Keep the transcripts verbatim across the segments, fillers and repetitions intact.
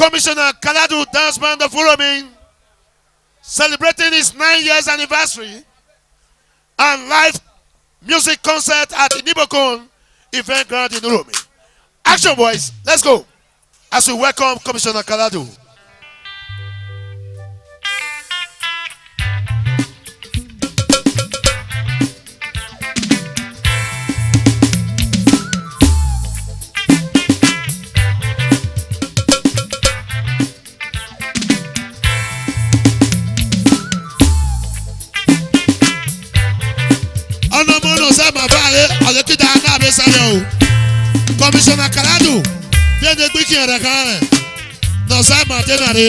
Commissioner Kaladu Dance Band of Uromi, celebrating its nine years anniversary and live music concert at Inibokun Event Ground in Uromi. Action, boys, let's go. As we welcome Commissioner Kaladu. Ọnọmọ nọ sa ma ba re, ọ ye ki da na be sa yo. Commissioner Kaladu, bi ene gbi ki era kan re. Nọ sa ma te na re.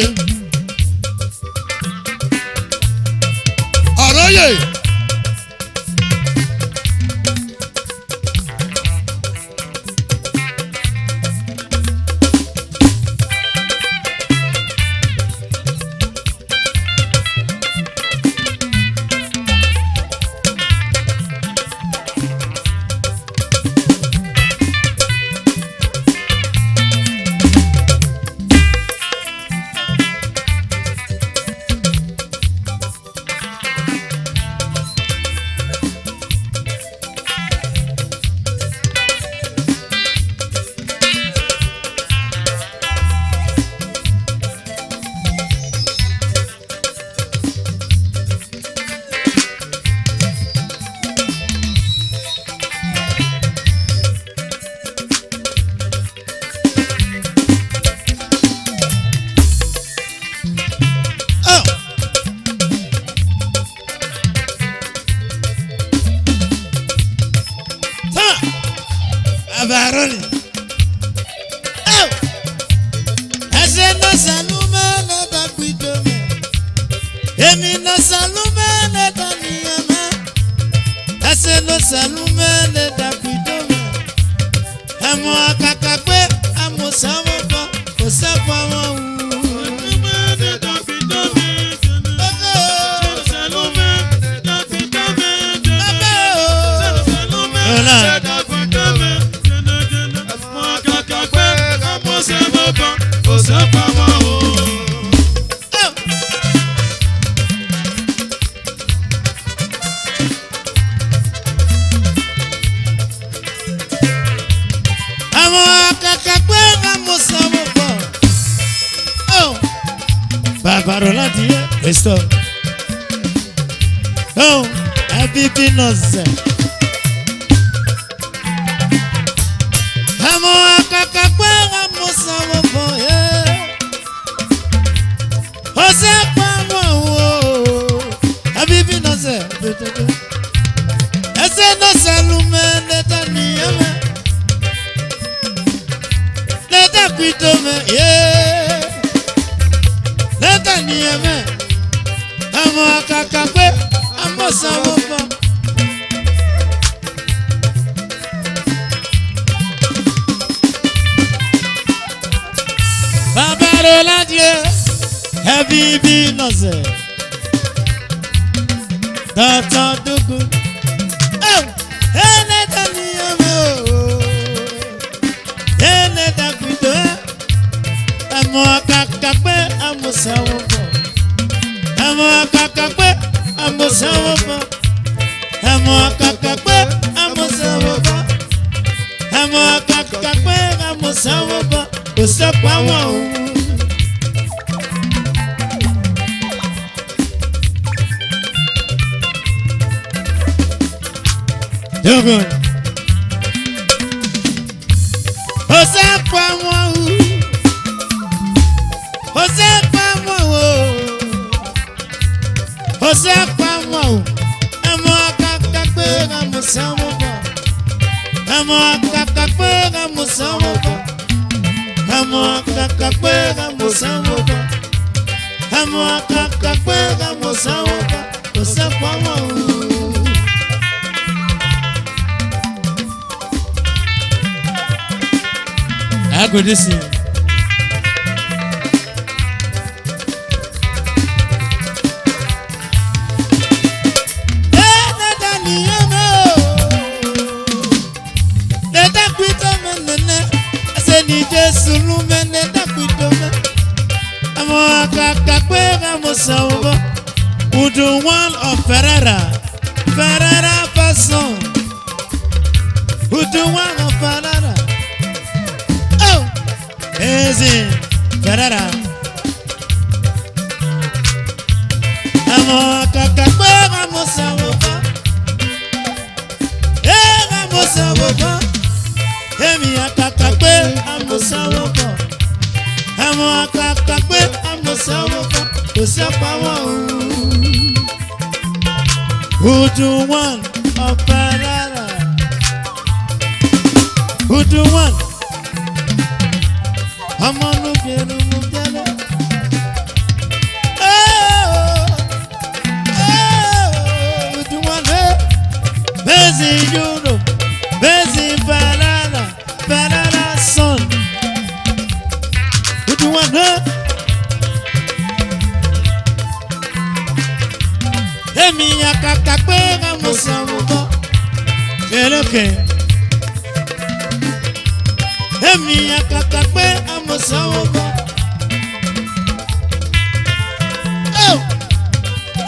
Ọrọ ye. Oh. Tama. Abaroni. Oh. Ese no salume ne da kuidome. Emi no salume ne da nieme. Ese no salume ne da kuidome. Emo akaka gbe, amo samo ko, ko se pa mo wu. Amo akaka gbe, amo samo ko. Oh. Baba Roladi, eh, Kristo. Oh, Habibi Noze. Amo akaka gbe, amo samo ko, eh. Ose pa mo wo, Habibi Noze. Ese no salume ne da nieme. Ne da kuidome, yeah. Ne da nieme. Amo akaka gbe, amo samo ko. Baba Roladi, eh, Habibi Noze. Doctor Dugu. Oh, ene da nieme o. Ene da kuido. Emo akaka gbe, amo samo ko. Emo akaka gbe, amo samo ko. Emo akaka gbe, amo samo ko. Emo akaka gbe, amo samo ko. Ko se pa mo wu. Yogo. Ose pa mo wu. Ose pa mo wu. Ose pa mo wu. Emo akaka gbe, amo samo ko. Emo akaka gbe, amo samo ko. Emo akaka gbe, amo samo ko. Emo akaka gbe, amo samo ko. Ose pa mo wu. Agodisi. Eh, ne da nieme o. Ne da kuidome nene. Ese ni Jesu lume ne da kuidome. Udu one of Ferrara, Ferrara person. Udu one of Ferrara. Oh, Ezi Ferrara. Amo akaka kpe amo sawoka. Ega mo sawoka. Emi akaka kpe amo sawoka. Amo akaka kpe amo sawoka. Osa pa wa o. Udu one of Ferrara. Udu one. Amanu bienu mutele. Oh, oh, Udu one, eh. Bezi Euro, Bezi Ferrara, Ferrara son. Udu one, eh. Emi akaka kpe amo sawoka. Eloke. Emi akaka kpe amo sawoka. Oh!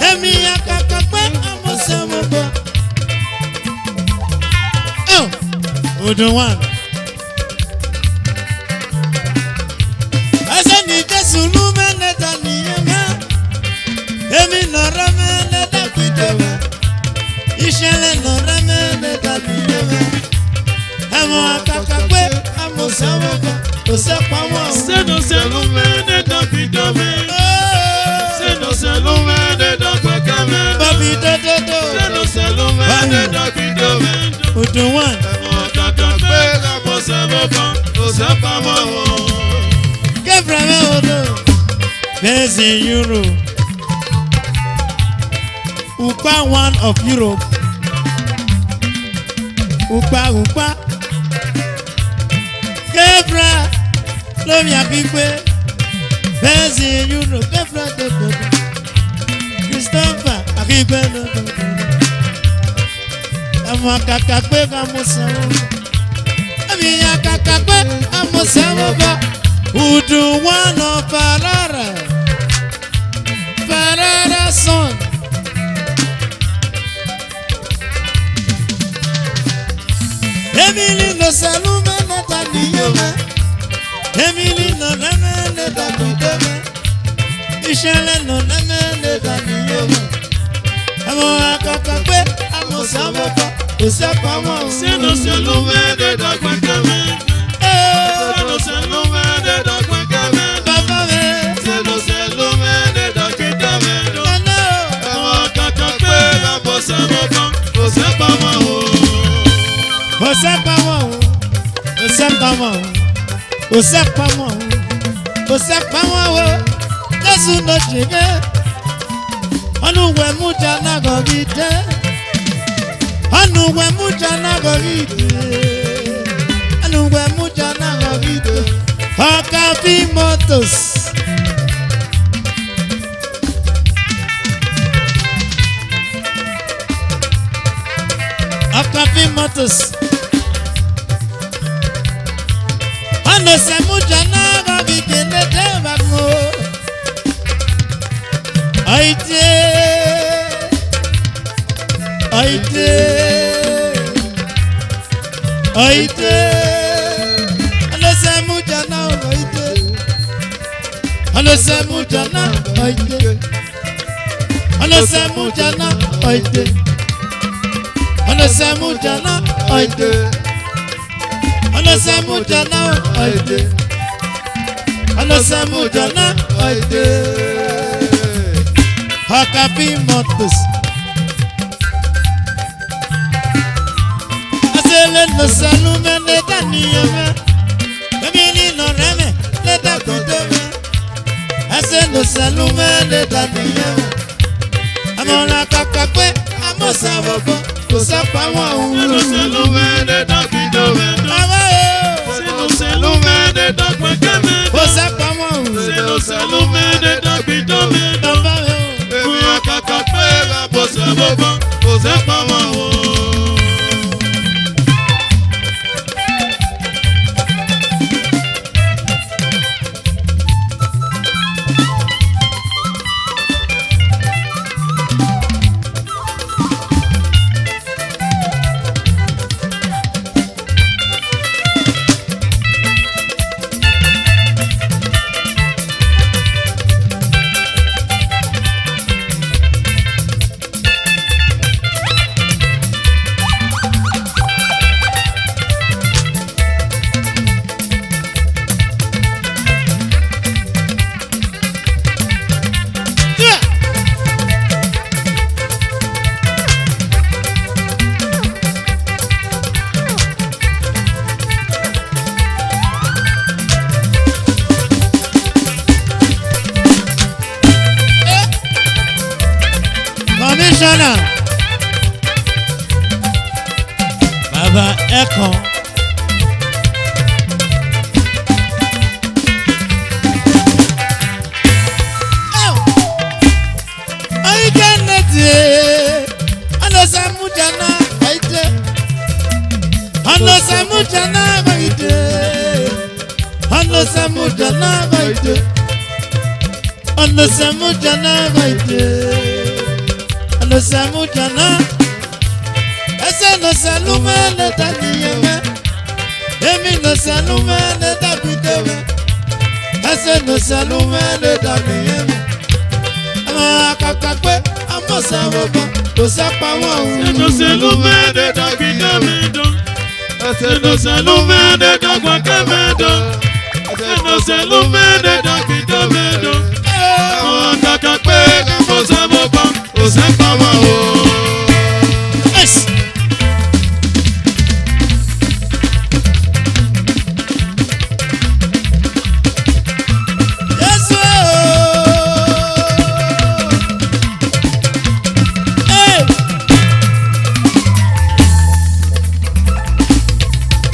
Emi akaka kpe amo sawoka. Oh! Udu one. Ese ni Jesu lumene dani yeme. Emi no ramene da kpidome. Ishele no ramene dani yeme. Amo akaka kpe amo sawoka. Osa pa wa o. Se no se lumene da kpidome. Oh. Se no se lumene da kpidome. Babi do do do. Se no se lumene da kpidome. Udu one. Emo kaka kpe ka mo se mo kan, o se pa mo o. Kevra me odo. Bezi Euro. Upa one of Europe. Upa, upa. Kevra. Lomi akikpe. Bezi Euro, Kevra de Bodo. Christopher akikpe no. Amo akaka kpe ka mo sawoka. Emi akaka kpe amo sawoka. Udu one of Ferrara. Ferrara son. Emily no se lumene dani yeme. Emily no ramene da kpidome. Ishele no ramene dani yeme. Amo akaka kpe amo sawoka. O se pa wa o. Se no se lumene da kpidome. Eh. Se no se lumene da kpidome. Baba me. Se no se lumene da kpidome. Nana. Emo akaka kpe ka mo se mo kan, o se pa mo o. O se pa mo o. O se pa mo o. O se pa mo o. O se pa mo o. Jesu no chege. Onu we mucha na go gite. Onu we mucha na go gite. Onu we mucha na go gite. Okapi Motors. Okapi Motors. Ono se mucha na go gite ne te ba mo. Aite. Aite. Aite. Ono se mucha na aite. Ono se mucha na aite. Ono se mucha na aite. Ono se mucha na aite. Ono se mucha na aite. Ono se mucha na aite. Okapi Motors. Asele no se lumene dani yeme. Emily no ramene da kpidome. Ese no se lumene dani yeme. Amo akaka kpe amo sawoka. O se pa wa o. Se no se lumene da kpidome. Awa o. Se no se lumene da kpidome. O se pa wa o. Se no se lumene da kpidome. Baba o. Emi akaka kpe ka mo se mo kan, o se pa mo o. Missioner. Baba Ekon. Aike neti, Onosamujana, aite. Onosamujana, aite. Onosamujana, aite. Onosamujana, aite. Onosamujana. Ese no salume ne tani yeme. Emi no salume ne tapiteme. Ese no salume ne tani yeme. Ama kakakpe, ama savoba, osa pa wa u. Ese no salume ne tapiteme do. Ese no salume ne tapiteme do. Ese no salume ne tapiteme do. Ama kakakpe, ama savoba. Osa pa wa o. Yes. Yes, oh. Hey.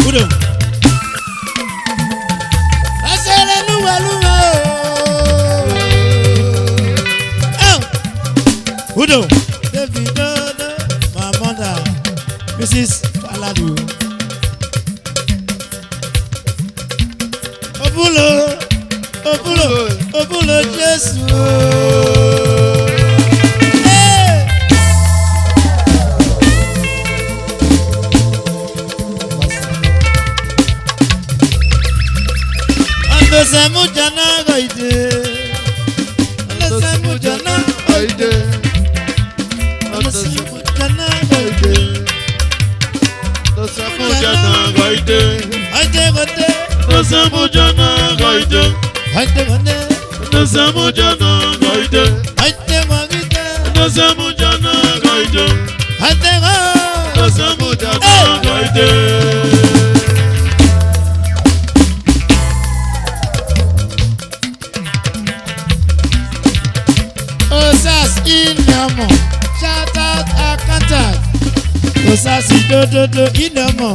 Udo. Asere luwa luwa o. Eh. Udo. Davido, my mother, Missus Faladu. Obulo, obulo, obulo Jesu. Hey! Onosamujana, aite. Onosamujana, aite. Onosamujana, aite. Onosamujana, aite. Aite, aite. Onosamujana, aite. Aite, aite. Onosamujana, aite. Aite, aite. Onosamujana, aite. Aite, aite. Onosamujana, aite. Osas Inamo, chartered accountant. Osas Idododo Inamo,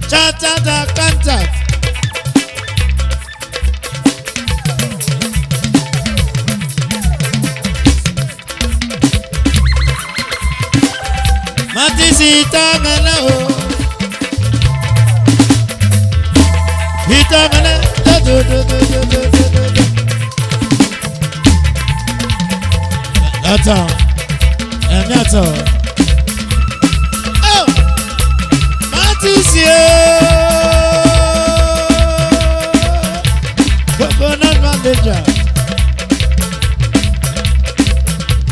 chartered accountant. Matisi Itamele o. Itamele. Ata. Emi ata. Oh! Matisi o. Coconut manager.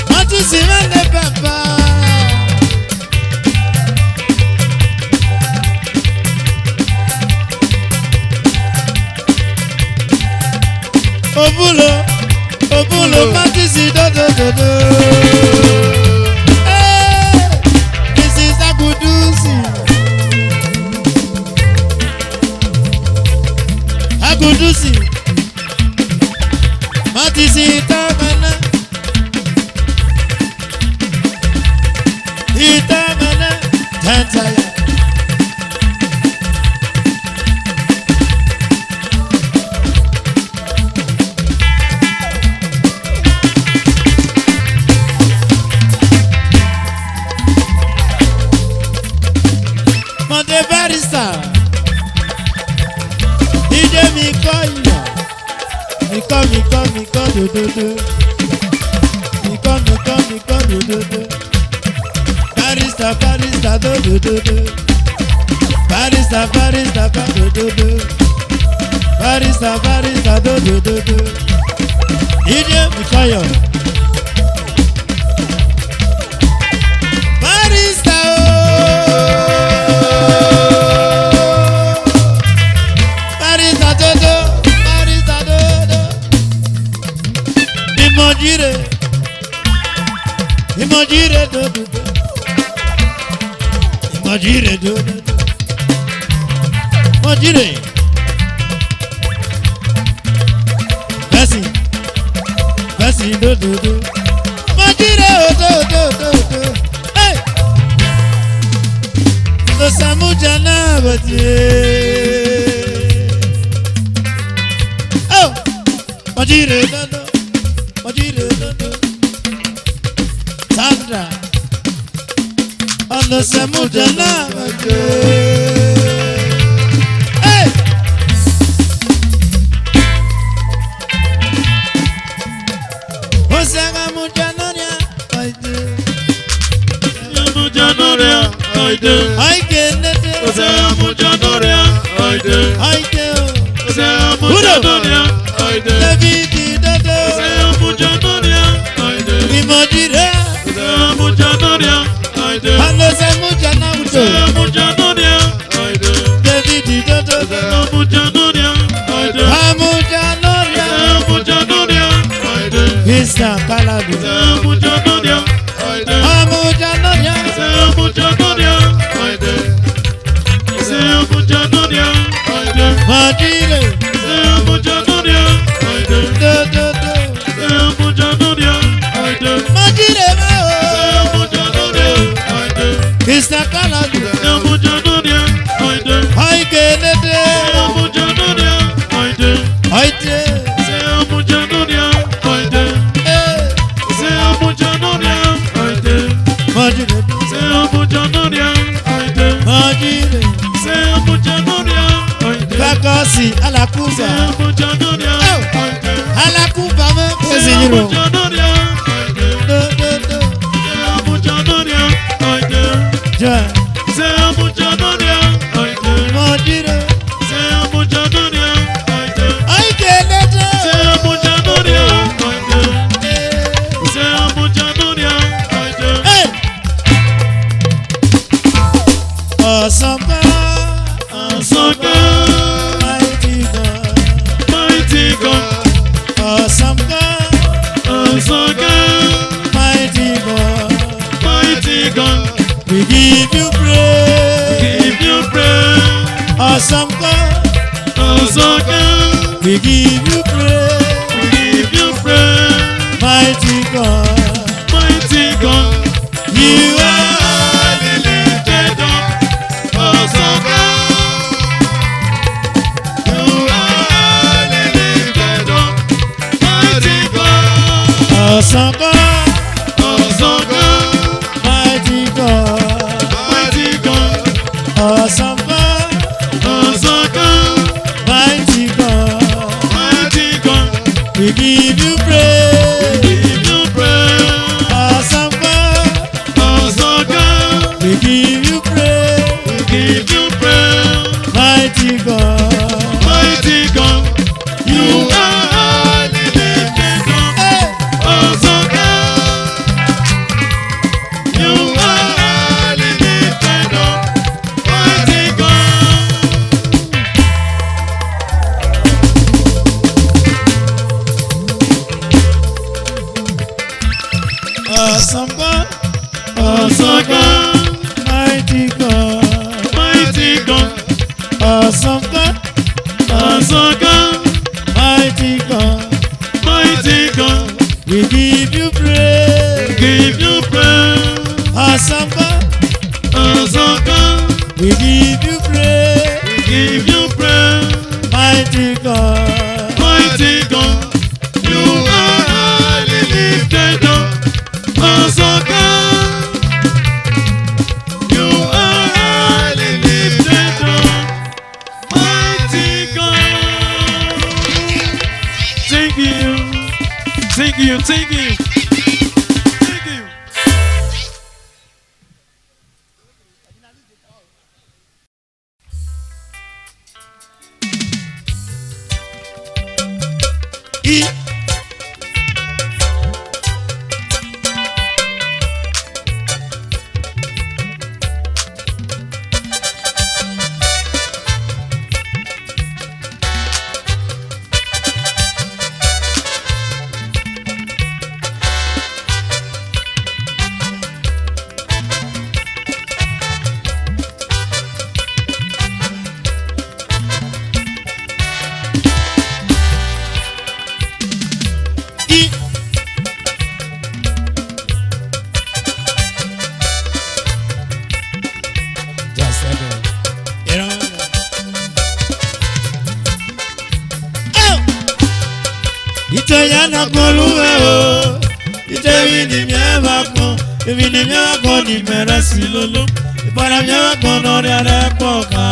Matisi mele papa. Obulo, obulo, Matisi do do do do. Hey, this is Agudusi. Agudusi. Matisi Itamele. Itamele. Tantaya. Mande barrister. D J Mikoyo. Miko, Miko, Miko, do, do, do. Miko, Miko, Miko, do, do, do. Barrister, barrister, do, do, do, do. Barrister, barrister, do, do, do. Barrister, barrister, do, do, do, do. D J Mikoyo. Barrister o. Barrister Dodo. Barrister Dodo. Imojire. Imojire Dodo. Imojire Dodo. Imojire. Besi, besi do do do. Majire o do do Oh, Majire Dodo, Majire Dodo. Sandra. Ando se mucha na. Hey! Osega mucha noria, aide. Mucha noria, aide. Ai ke nete. Osega mucha noria, aide. Aide o. Osega mucha noria, aide. David Dodo. Osega mucha noria, aide. Imodire. Osega mucha noria, aide. Ando se mucha na uto. Osega mucha noria, aide. David Dodo. Osega mucha noria, aide. Amucha noria. Osega mucha noria, aide. Mister Kaladu. Osega mucha noria, aide. Amucha noria. Osega mucha noria, aide. Osega mucha noria, aide. Majire. Osega mucha noria, aide. Do, do, do. Osega mucha noria, aide. Majire ma o. Osega mucha noria, aide. Mister Kaladu. Osega mucha noria, aide. Ai ke nete. Osega mucha noria, aide. Aide. Osega mucha noria, aide. Eh. Osega mucha noria, aide. Majire. Osega mucha noria, aide. Majire. Osega mucha noria, aide. Kakasi, Alakuba. Osega mucha noria, aide. Alakuba me. Ezi yiro. Osega mucha noria, aide. Do, do, do. Osega mucha noria, aide. Ja. Osega mucha noria, aide. Majire. Osega mucha noria, aide. Ai ke nete. Osega mucha noria, aide. Osega mucha noria, aide. Hey! Awesome God. Awesome God. Mighty God. Mighty God. Awesome God. Awesome God. Mighty God. Mighty God. We give you praise. We give you praise. Awesome God. Awesome God. We give you praise. We give you praise. Mighty God. Mighty God. You are highly lifted up. Awesome God. You are highly lifted up. Mighty God. Awesome God. Awesome God. Mighty God. Mighty God. Awesome God. Awesome God. Mighty God. Mighty God. We give you praise. We give you praise. Awesome God. Awesome God. We give you praise. We give you praise. Mighty God. Mighty God. You are highly lifted up. Hey. Awesome God. You are highly lifted up. Mighty God. Awesome God. Awesome God. Mighty God. Mighty God. Awesome God. Awesome God. Mighty God. Mighty God. We give you praise. We give you praise. Awesome God. Awesome God. We give you praise. We give you praise. Mighty God. Mighty God. You are highly lifted up. Awesome God. You are highly lifted up. Mighty God. Thank you. Thank you. Thank you. Thank you. Na gbọlu mwẹ o, ite emwi ni mẹ mwa gbọn, emwi ni mẹ mwa gbọn ni mẹ rẹ si lolo, ibana mẹ mwa gbọn nọ rhiarrẹ kpọ kha.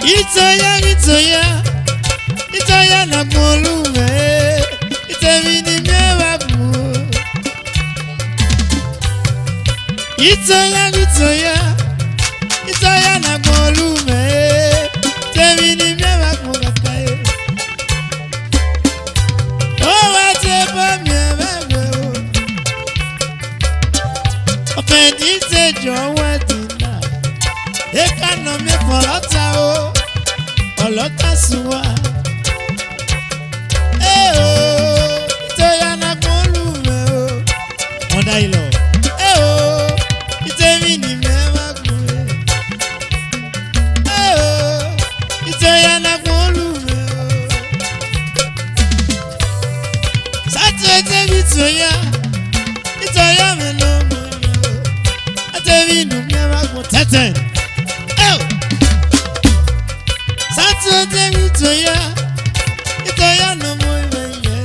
Itoya, Itoya, Itoya na gbọlu mwẹ, ite emwi ni mẹ mwa gbọn. Itoya, Itoya, Itoya na gbọlu mwẹ, ite emwi ni mẹ mwa gbọn kaka e. Ọ wa te ba miẹn vbe ẹwe o. Ọfẹn di te jọ wẹ di na. Eka nọ miẹn fọn ọlọta o. Ọlọta suwa. E o. Itoya na gbọlu mwẹ o. Ọda ilọ. E o. Ite emwi ni mẹ mwa gbọn e. E o. Itoya na gbọlu mwẹ o. Sa te te bi Itoya. Itoya mwẹ nọ mọ mwẹ o. Ate emwi ni mẹ mwa gbọn tẹtẹ. E o. Sa te te bi Itoya. Itoya nọ mọ mwẹ yẹ.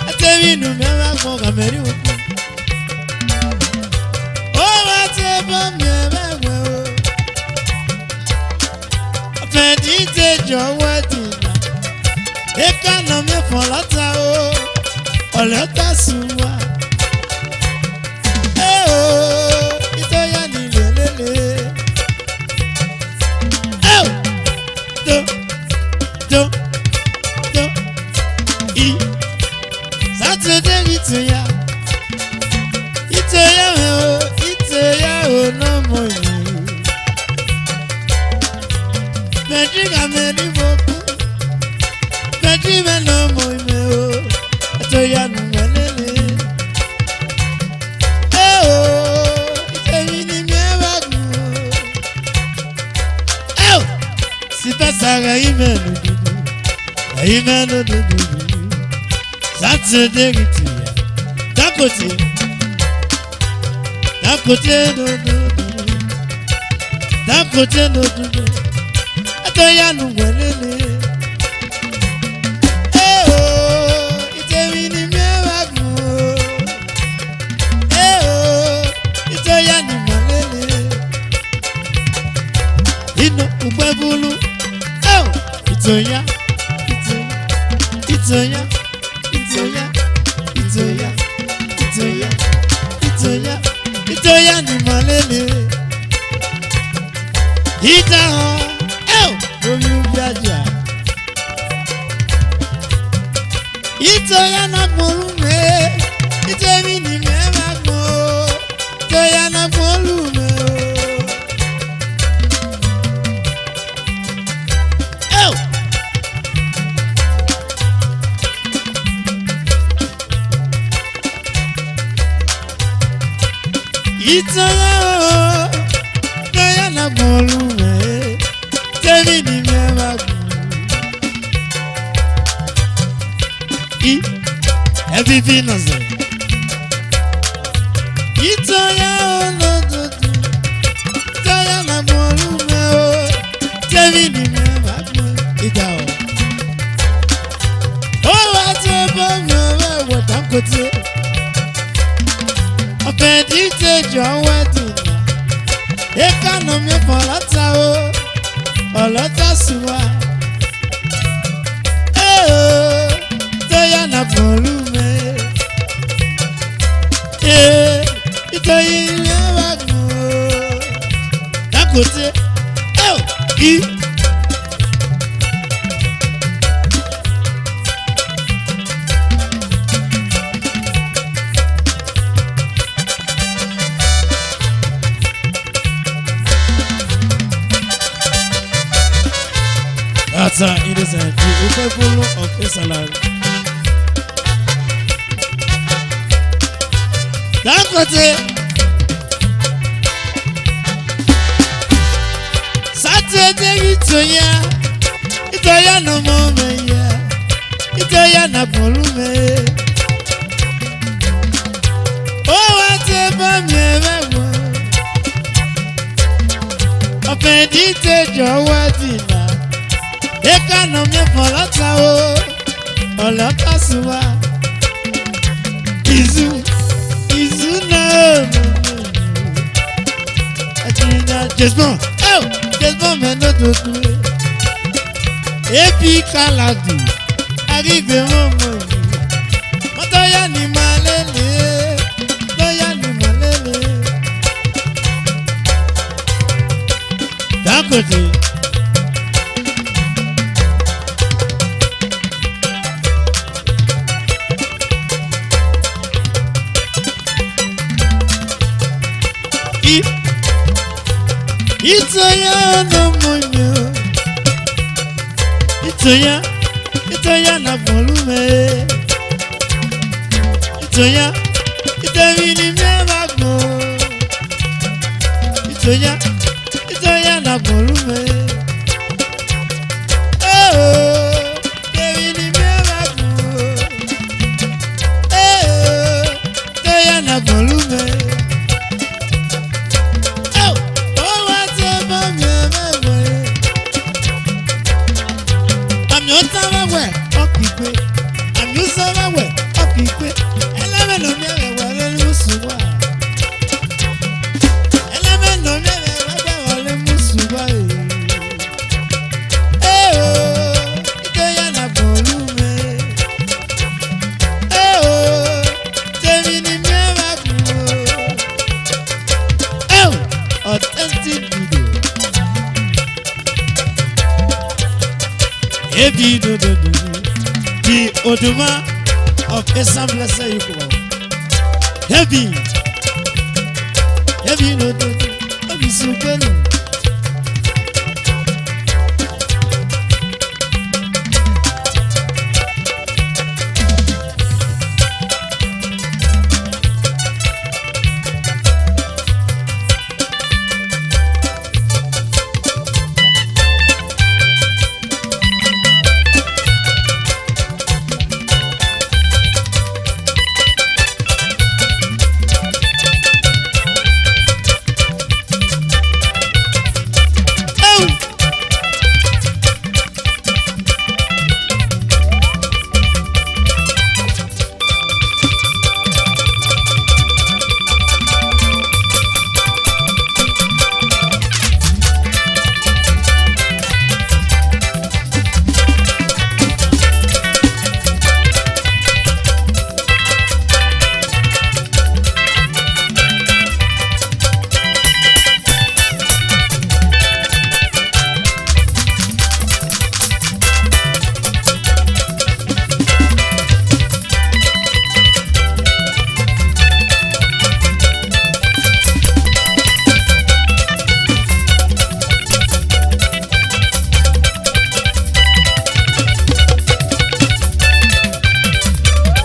Ate emwi ni mẹ mwa gbọn gha mẹ rhie okun. Ọ wa te ba miẹn vbe ẹwe o. Ọfẹn di te jọ wẹ di na. Eka nọ miẹn fọn ọlọta o. Ọlọta suwa. E o. Itoya ni lelele. E o. Do, do, do, i. Sa te te bi Itoya. Itoya mwẹ o, Itoya o nọ mọ yi. Mẹ di gha mẹ ni mo ku. Mẹ di mẹ nọ mọ yi mẹ o. Itoya nu mẹ lele. E o, ite emwi ni mẹ mwa gbọn o. E o. Si pesa gha yi mẹ nududu, gha yi mẹ nududu. Sa te te bi Itoya. Dangote. Dangote nududu. Dangote nududu. Itoya nu wẹ lele. E o, ite emwi ni mẹ mwa gbọn o. E o, Itoya ni mẹ lele. Ino ukpẹ bulu. E o, Itoya, Itoya, Itoya, Itoya, Itoya, Itoya, Itoya, Itoya ni mẹ lele. Ita o, e o, omi ubi aja. Itoya na gbọlu mwẹ, ite emwi ni mẹ mwa gbọn o. Itoya na gbọlu mwẹ o. E o. Itoya o, Itoya na gbọlu mwẹ, ite emwi ni mẹ mwa gbọn. I, ẹvivi nọ zẹ. Itoya o, no, no, no. Itoya na gbọlu mwẹ o, ite emwi ni mẹ mwa gbọn. Ida o. Ọ wa te ba miẹn vbe ẹwe Dangote. Ọfẹn di te jọ wẹ di na. Eka nọ miẹn fọn ọlọta o. Ọlọta suwa. E o. Itoya na gbọlu mwẹ. E. Itoya ni mẹ mwa gbọn o. Dangote. E o. I. That's how it is, uh, the Ukpebulu of Esalam. Dangote. Sa te te bi Itoya. Itoya nọ mọ mwẹ ya. Itoya na gbọlu mwẹ. Ọ wa te ba miẹn vbe ẹwe. Ọfẹn di te jọ wẹ di na. Eka nọ miẹn fọn ọlọta o, ọlọta suwa. Izu, izu na o. Ẹjina James Bond, ẹ o, James Bond mẹ no dodu e. Ebi Kaladu, a ghi gbe mwẹ ọmọ yi. Mọtọ ya ni ma lele, mọtọ ya ni ma lele. Dangote. I, Itoya no moyo. Itoya, Itoya na gbọnlu mwẹ. Itoya, Itoya ni mẹ ba gbọn. Itoya, Itoya na gbọnlu mwẹ. Oh, Itoya ni mẹ ba gbọn. Eh, Itoya na gbọnlu mwẹ. Oh, ọ wa te bọ miẹn mwẹ wẹ. Ami ota vbe wẹ, ọ ki gbe. Ami usa vbe wẹ, ọ ki gbe. Ẹlẹmẹ nọ miẹn vbe wẹ, ọ le musu wa. Ẹlẹmẹ nọ miẹn vbe wẹ, ọ le musu wa, eh. Eh, oh, Itoya na gbọnlu mwẹ. Eh, oh, temi ni mẹ ba gbọn. Eh, oh, authentic video. Ebi do do do do. The Oduma of Esan bless you. Ebi. Ebi do do do. Ebi sukenu.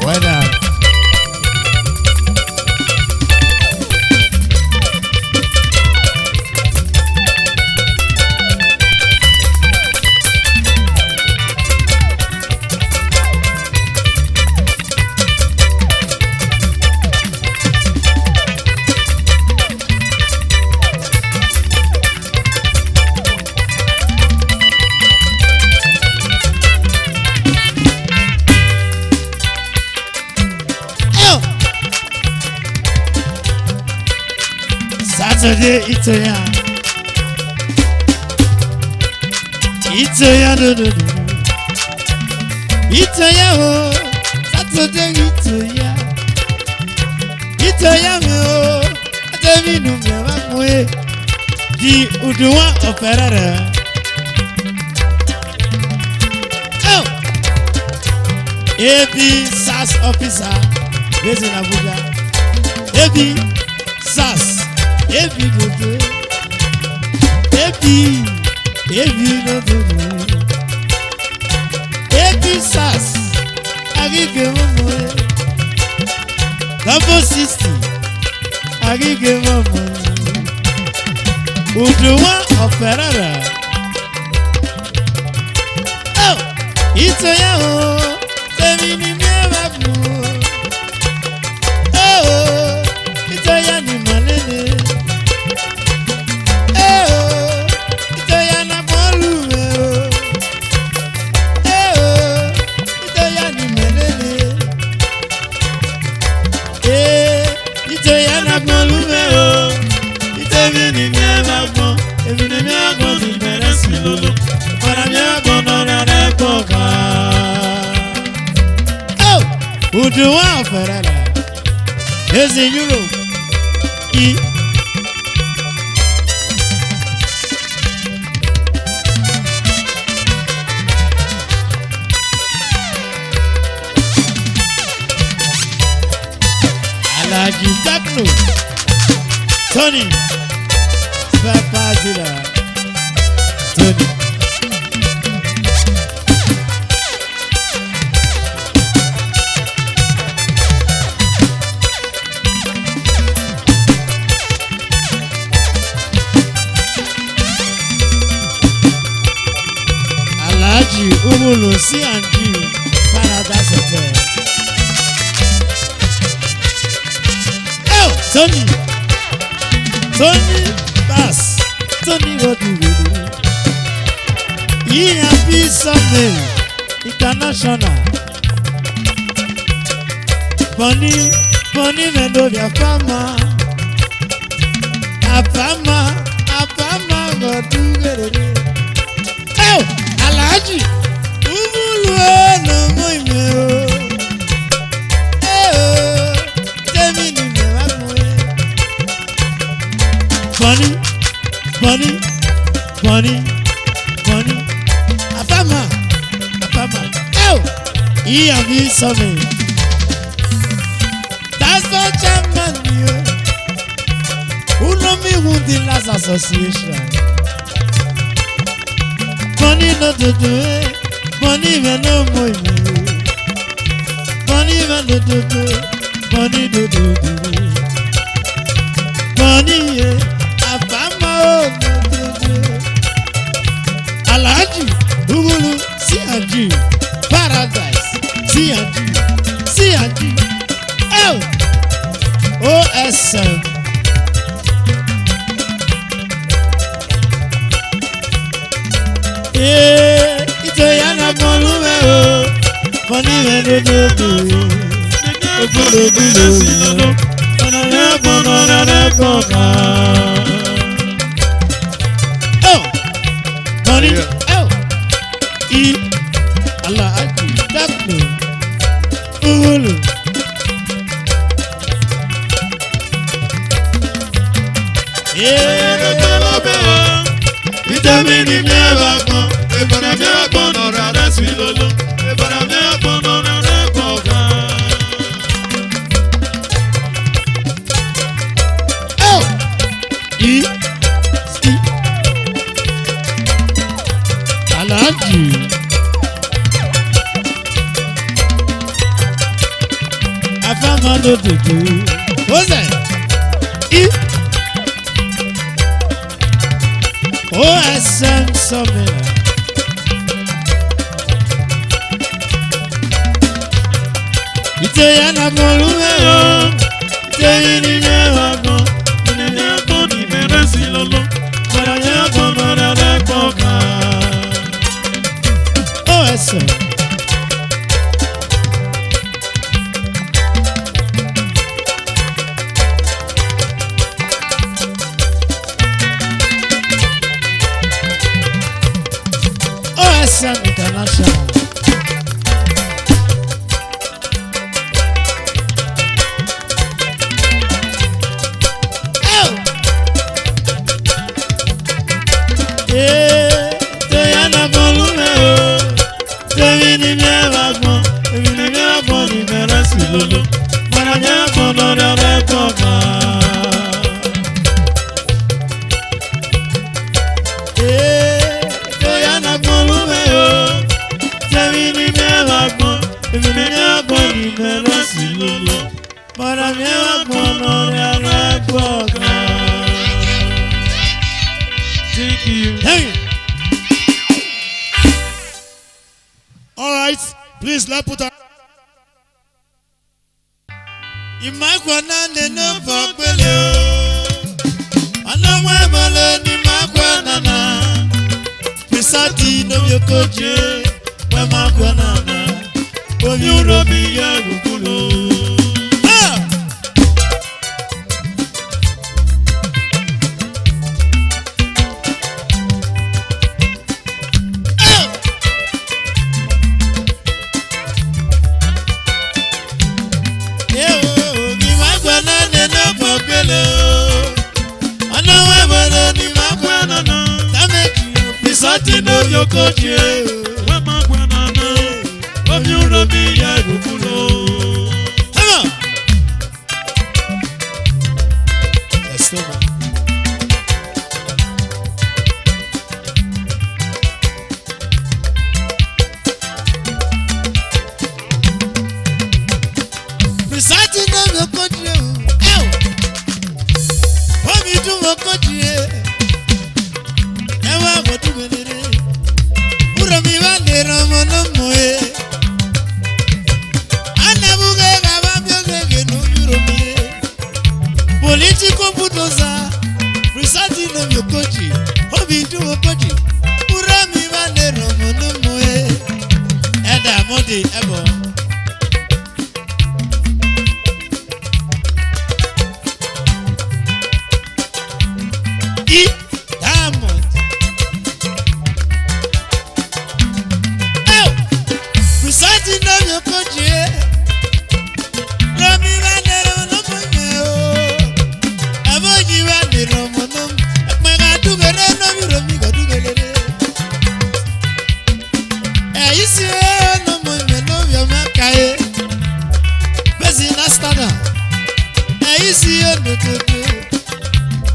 Well done. Saturday, Itoya. Itoya, no, no, no. Itoya, oh. Saturday, Itoya. Itoya, oh. Atemi nu me va mue. The Uduwa of Ferrara. Oh! A B SARS officer based in Abuja. A B SARS, A B Dodo. A B, A B Dodo. A B SARS, Agege Momo. Double sixty, Agege Momo. Uduwa of Ferrara. Oh, Itoya o, temi ni mie ba bu. Oh, Itoya ni malele. Oh, Itoya na bolu me o. Uduwa Ferrara. Ezi Europe. I. Alhaji Techno. Tony. Spare parts dealer. Tony. Alhaji Umulu C and G Paradise Hotel. Oh, Tony. Tony Bass. Tony, what do you do? He and be something international. Boni, Boni mendo vya fama. Afama, afama, what do you do? Oh, Alhaji. Umulu no mo ime o. Eh, oh, temi ni me wa mo e. Boni, Boni, Boni, Boni. Afama, afama. Oh, he and be something. That's the chairman, you. Who know me who the last association? Boni no do do, eh. Boni me no mo ime. Boni me no do do, Boni do do do. Boni, eh, afama o no do do. Alhaji Umulu C and G Paradise, C and G, C and G. Oh, O S M. Eh, ito ya na bolu me o. Boni me do do do. Obodo do do do. Ona ya bono na na koka. Oh, Boni. Yeah. Oh, I. Alhaji Techno. Umulu. Ee, vitamini mie va gbọn, ebana mie va gbọn nọ ra da si lolo, ebana mie va gbọn nọ ra da gbọn kan. Oh! I, I. Alhaji. Afama no do do. Ozẹ. I. O S M Summit. Ite ya na bolu me o. Ite yi ni me wa gbọn. Ni me gbọn ni me rẹ si lolo. Para ye gbọn para rẹ gbọn kan. O S M. O S M International. Oh! Eh, te ya na bolu me o. Temi ni mie va gbọn, temi ni mie va gbọn ni me rẹ si lolo. Mana mie va gbọn nọ ra rẹ gbọn kan. Ee, to ya na gbọn lu mẹ o. Temi ni mie va gbọn, temi ni mie va gbọn ni me rẹ si lolo. Mana mie va gbọn nọ ra rẹ gbọn kan. Thank you. Hey! All right, please, let's put our Imakwa na nene vọgbele o. Ọnọmọ ẹbọlẹ ni makwa nana. Pisati no mi okoje, wẹ makwa nana. Omi uro mi yẹ gugulu. Ha! Hey! Omi Okochie, wema gwa na me, omi uro mi ya ebubulo. Come on. Yes, sir. Presenting Omi Okochie o. Eh o. Omi Okochie. Ewa Oduwelere. Uro mi wa le romo no mo e. Ana buge ga ba mi oge ge no uro mi e. Political bulldozer, presenting Omi Okochie, Omi Okochie, uro mi wa le romo no mo e. Eda Modi ebo. I Diamond. Oh! Presenting Omi Okochie. Uro mi wa le romo no mo e o. Ebo yi wa le romo no mo. Ekpe ga dughere no mi uro mi ga dughere. Eisi o no mo me no yo ma kae. Bezi na stada. Eisi o no to to.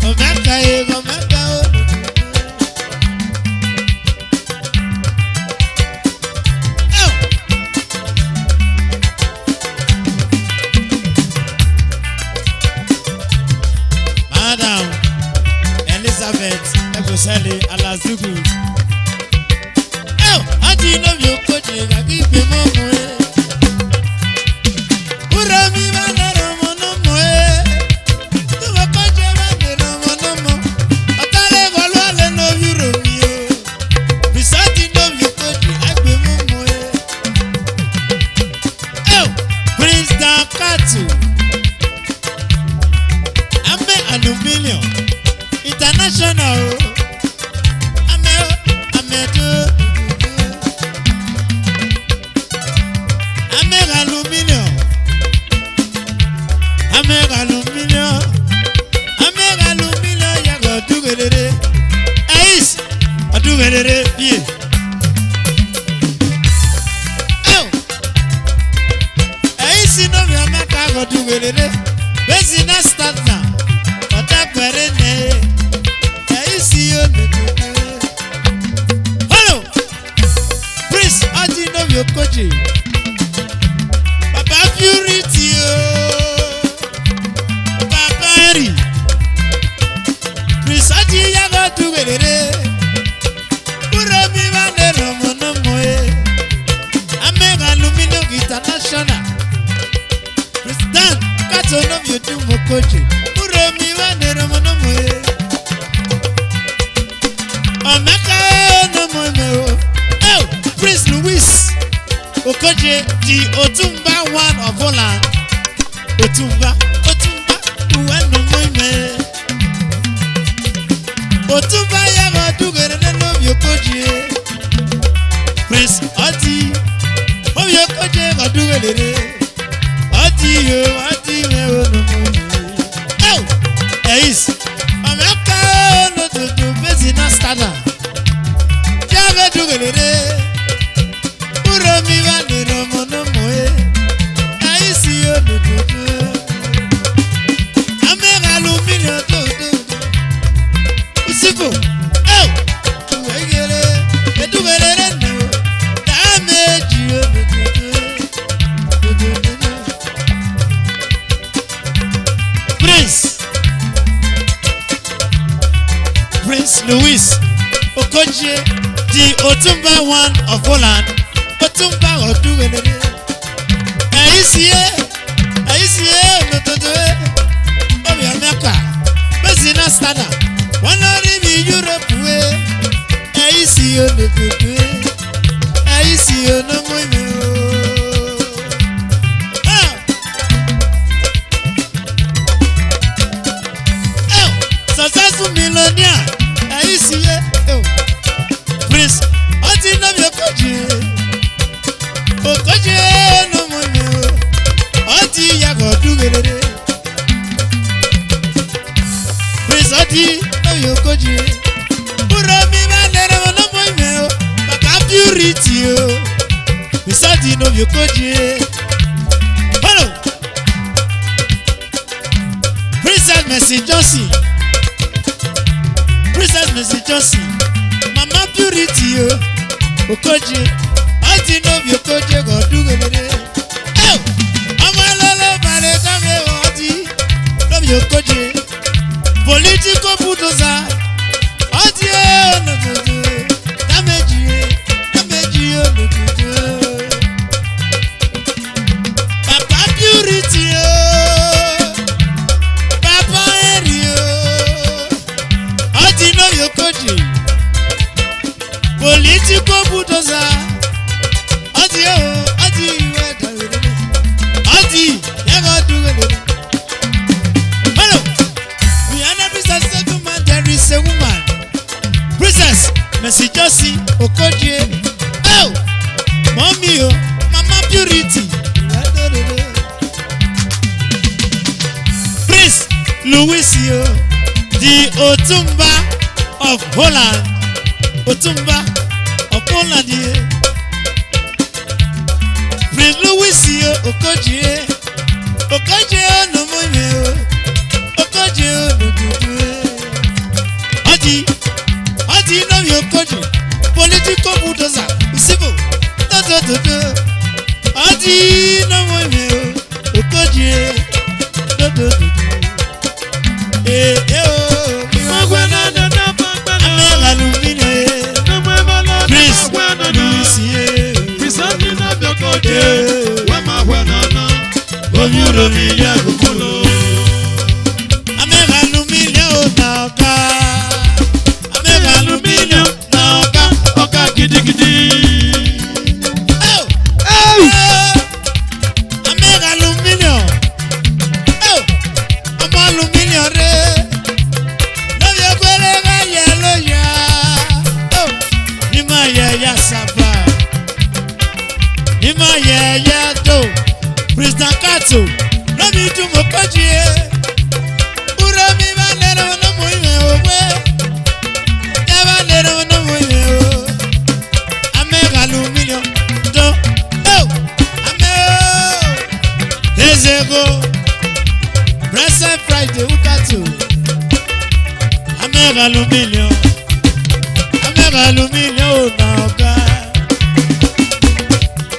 Omeka e, omeka o. Oh! Madam Elizabeth Ebosele Alazugu. Oh! Ati no mi okoje ga ki pe mo mo e. Uro mi ma le romo no mo e. Tu mo ko je ma le romo no mo. Ata le go lo le no uro mi o. Bisati no mi ko je agbe mo mo e. Oh, Prince Dakatu. Ame Aluminium International o. Ame o, ame do. Ame Aluminium. Ame Aluminium. Ame Aluminium ya go Oduwelere. Eis, Oduwelere, yeah. Oh. Eisi no mi amaka go Oduwelere. Bezi na start now. Ota kwere ne. Eisi yo no no no. Hello. Prince Adi no mi okoje. Baba Purity o. Baba Eri. Prince Adi ya go Oduwelere. Uro mi wa le romo no mo e. Ame Aluminium International. President Kato no mi odu mo koje. Uro mi wa le romo no mo e. Omeka no mo me o. Oh, Prince Louis Okoje, the Otumba one of Holland. Otumba, Otumba, uwe no mo me. Otumba ya go Oduwelere no mi okoje. Prince Odi, o mi okoje go Oduwelere. Odi yo, Odi me o no mo me. Oh, Eis, Omeka o no to to bezi na stada. Ya go Oduwelere. Uro mi wa le romo no mo e. Eisi yo no no no. Ame Aluminium do do do. Usiku. Oh. Uegere. Oduwelere no. Damage yo no no no. No no no no. Prince. Prince Louis Okoje, the Otumba one of Holland. Otumba Oduwelere. Eisi e, Eisi e, no to to e. O mi Omeka. Bezi na stada. Wana ri mi Europe we. Eisi yo no to to e. Eisi yo no mo me o. Ah. Oh, successful millionaire. Eisi e. Oh. Prince Odi no mi okoje. Okoje no mo me o. Odi ya go Oduwelere. Prince Odi no mi okoje. Uro mi wa le romo no mo me o. Okogie. Hello. Princess Mercy Johnson. Princess Mercy Johnson. Mama Purity o. Okogie. Auntie no be Okogie, God do go. Oh! Ọmọ lọ́lọ́ balẹ̀ sábẹ́ ọtí. No be Okogie. Political bulldozer. Ọtí o, no, no, no. Damage o, damage o, no, no, no. Papa Purity o, Papa Henry o, Auntie no be Okogie, political bulldozer, Auntie o, Auntie, you are the, Auntie, you are the. Hello, behind every successful man there is a woman. Princess Mercy Johnson Okogie. Oh, mommy o, Mama Purity. Prince Louis o, the Otumba of Holland. Otumba of Holland, yeah. Prince Louis o, Okogie. Okogie o, no more me o. Okogie o, no do do e. Auntie, Auntie no be Okogie. Political bulldozer, Usibo. Do do do do. Auntie no more me o. Okogie. Do do do do. Eh, eh, oh. Amegha aluminium, eh. Prince Louis, eh. Amegha aluminium, oh, na oga. Amegha aluminium, na oga, oga gidigidi. Oh! Hey! Amegha aluminium. Oh! Ọmọ aluminium rre. No be ogbere gha ye lo ya. Oh! Ni ma ye ya saba. Ni ma ye ya do. Princess Kato. No be Utumo Okogie. Uro mi ba nero no mu ime owe. Ya ba nero no mu ime o. Amegha aluminium. Do. Oh! Ame o. Ezego. Blessed Friday, Ukato. Amegha aluminium. Amegha aluminium, oh, na oga.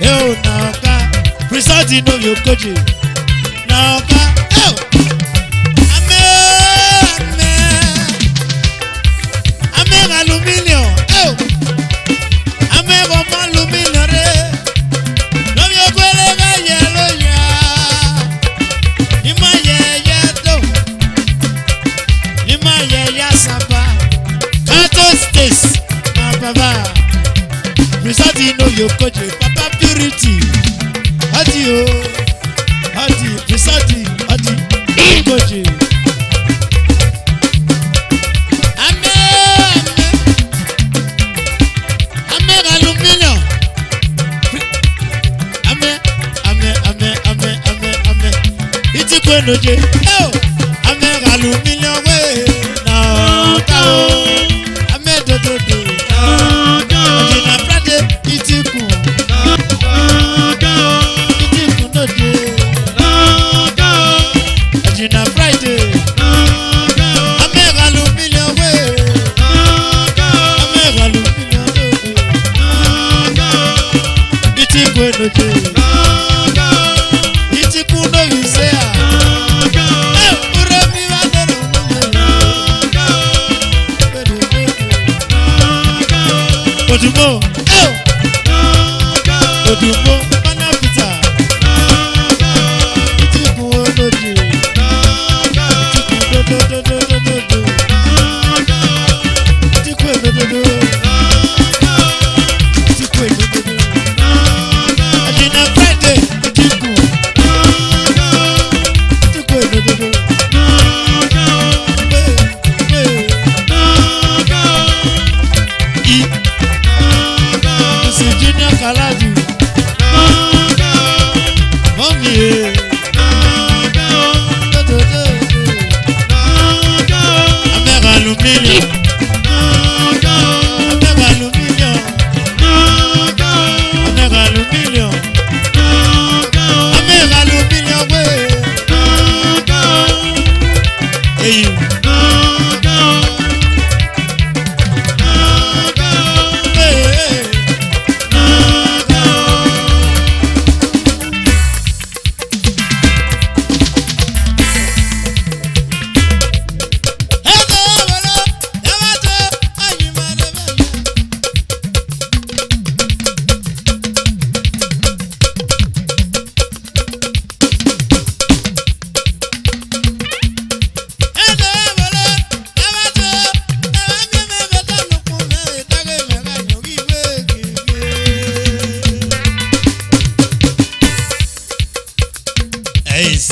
Eh, oh, na oga. Result no be Okogie. Na oga. Eh, oh. Ame, ame. Amegha aluminium. Eh, oh. Amegha ọmọ aluminium rre. No be ogbere gha ye lo ya. Ni ma ye ya do. Ni ma ye ya saba. Kato State. Na baba. Result no be Okogie. Papa Purity. Auntie o. Auntie. Result. Auntie. Okogie. Ame, ame. Amegha aluminium. Ame, ame, ame. Iti kwe no je. Eh, oh. Amegha aluminium we. Na oga o. Ame do do do. Na oga o. Iti na Friday. Iti ku. Na oga o. Iti ku no je. Na oga o. Iti na Friday. Na oga o. Amegha aluminium we. Na oga o. Amegha aluminium. Iti kwe no je. Iti ku no ise a. Eh, ure mi wa de no. Eis.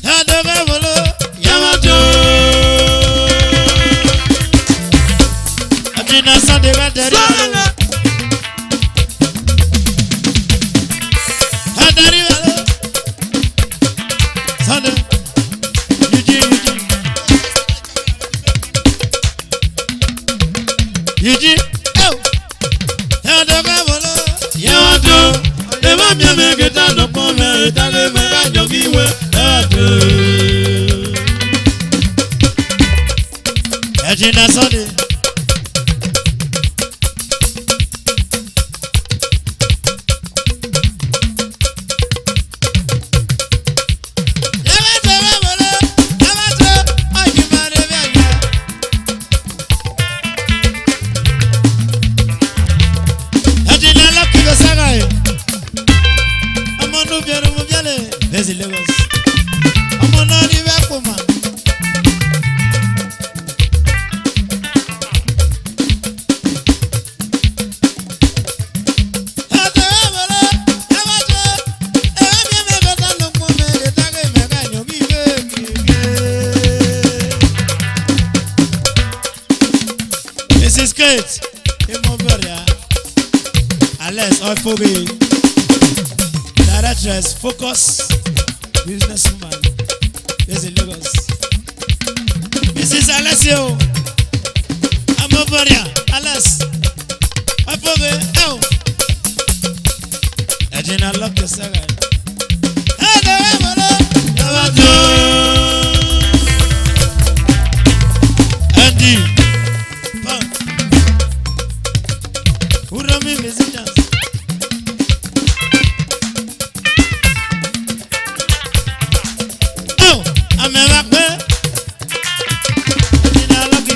Adoghe bolo, yamato. Ati na Sunday ga dari bolo. Adari bolo. Sunday. Eugene, Eugene. Eugene. Oh. Adoghe bolo. Yamato. Ema mia me geta no pome, etale me ga nyogi we. Yamato. Ejina Sunday. Ejina Lucky Gosaghae. Ọmọ nu biẹre, ọmọ biẹre. Vezi Lagos. Ọmọ na ni vẹ kpoma. Missus Kate, Imoveria, Alex Oifoge, directress, Focus, businesswoman, based in Lagos. Missus Alessio, Imoveria, Alex Oifoge, oh. Ejina Lucky Gosaghae. Andy. Urhomi musicians. Oh, I'm a rock band. Ejina Lucky.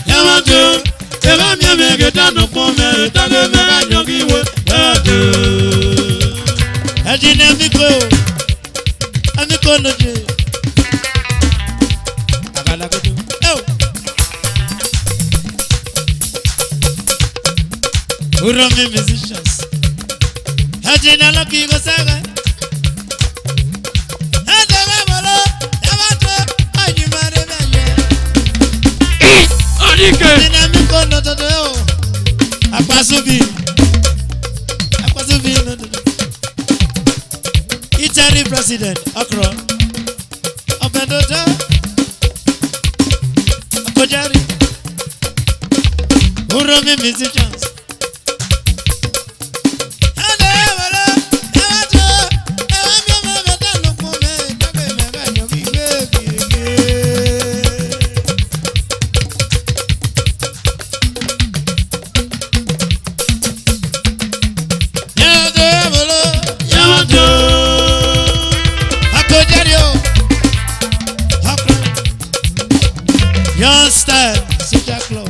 Yamato, ema mia me geta no pome, etale me ga nyogi we. Yamato. Ejina Miko, Amiko no je. Agala kutu. Oh. Urhomi musicians. Ejina Lucky Gosaghae. Odike. Ejina Miko no toto yo. Akpasubi. Akpasubi no toto. Italy president, Okro. Obedodo. Okojari. Urhomi musicians. Young Style, Soldier Club.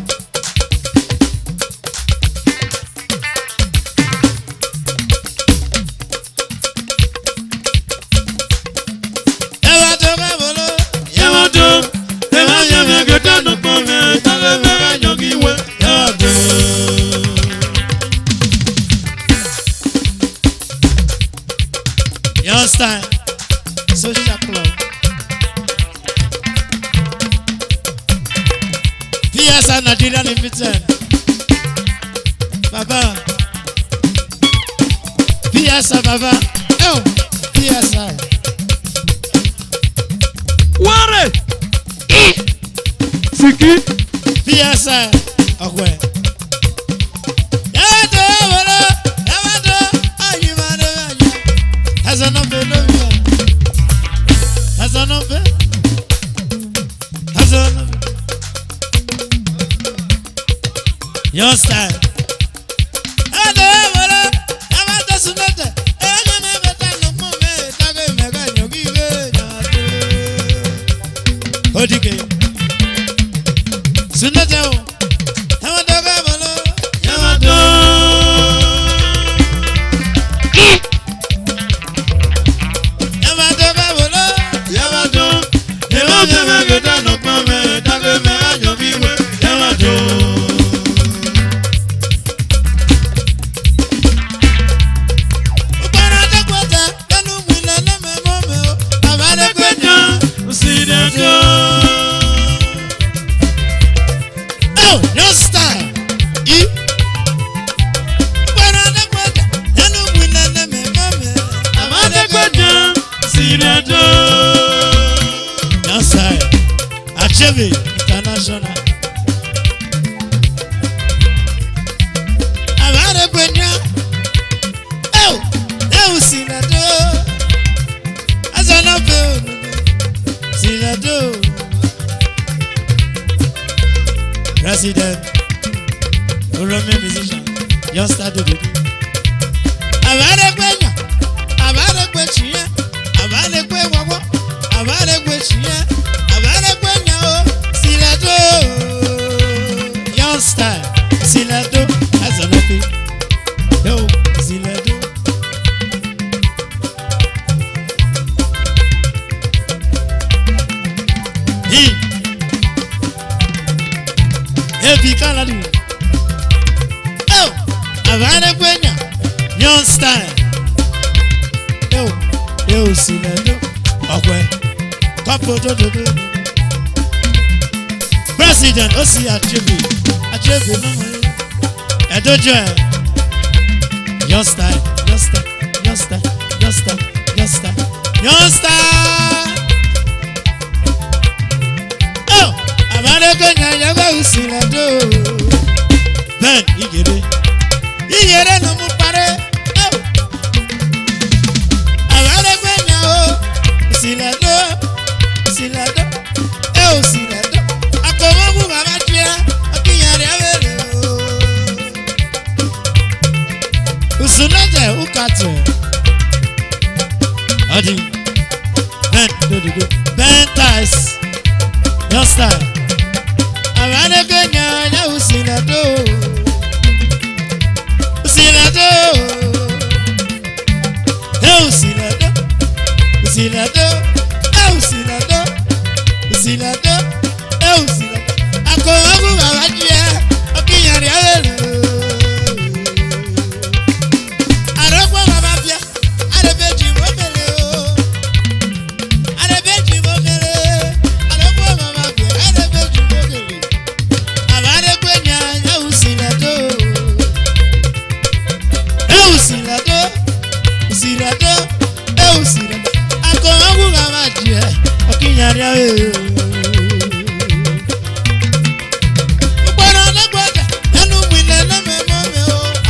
Young Style, Soldier Club. P S I Nigeria Limited. Baba. P S I, Baba. Oh, P S I. Ware. Siki. P S I. Okwe. Your style. Odike. Sunete o. Yamato. Yamato. Yamato. Oh, young star. I. Abadegbeja, Sinado. Young star. Achebe International. Abadegbeja. Oh, eu Sinado. Azana pe o, Sinado. President, Oromia musician, young star do do do. Abadegbeja, Abadegbeja, Abadegbeja, Abadegbeja, Abadegbeja, oh, Sinado. Young star, Sinado, Azana pe. Yo, Sinado. Hi. Ebi kaladi. Oh, Abadegbeja. Young style. Yo, yo, Sinado. Okwe. Kapo do do do. President, Osi Achebe. Achebe, no, no. Edo Joy. Young style, young style, young style, young style, young style, young style. Oh, Abadegbeja, ya ba u Sinado. Ben, Igede. Igede no mu pare. Oh. Abadegbeja, oh. Sinado. Sinado. Eu Sinado. Akowa gu baba chia. Okinyari abere, oh. Usunete ukate. Adi. Ben, do, do, do. Ben Tais. Young style. Abadegbeja, ya u Sinado. U Sinado. Eu Sinado. U Sinado. Eu Sinado. U Sinado. Eu Sinado. Akowa gu baba chia. Okinyari abere. Arogbo baba bia. Arebeji mo kele o. Arebeji mo kele. Arogbo baba bia. Arebeji mo kele. Abadegbeja, ya u Sinado. Eu Sinado. U Sinado. Eu Sinado. Akowa gu baba chia. Okinyari abere.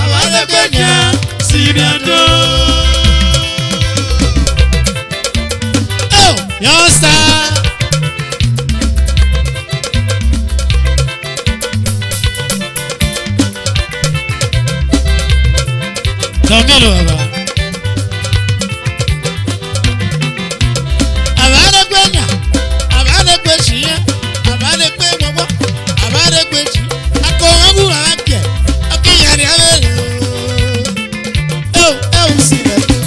Abadegbeja, Sinado. Oh, young star. Tomilo baba. Abadegbeja, Abadegbeja, Abadegbeja, Abadegbeja. Akowa gu baba chia. Okinyari abere. Oh, eu Sinado.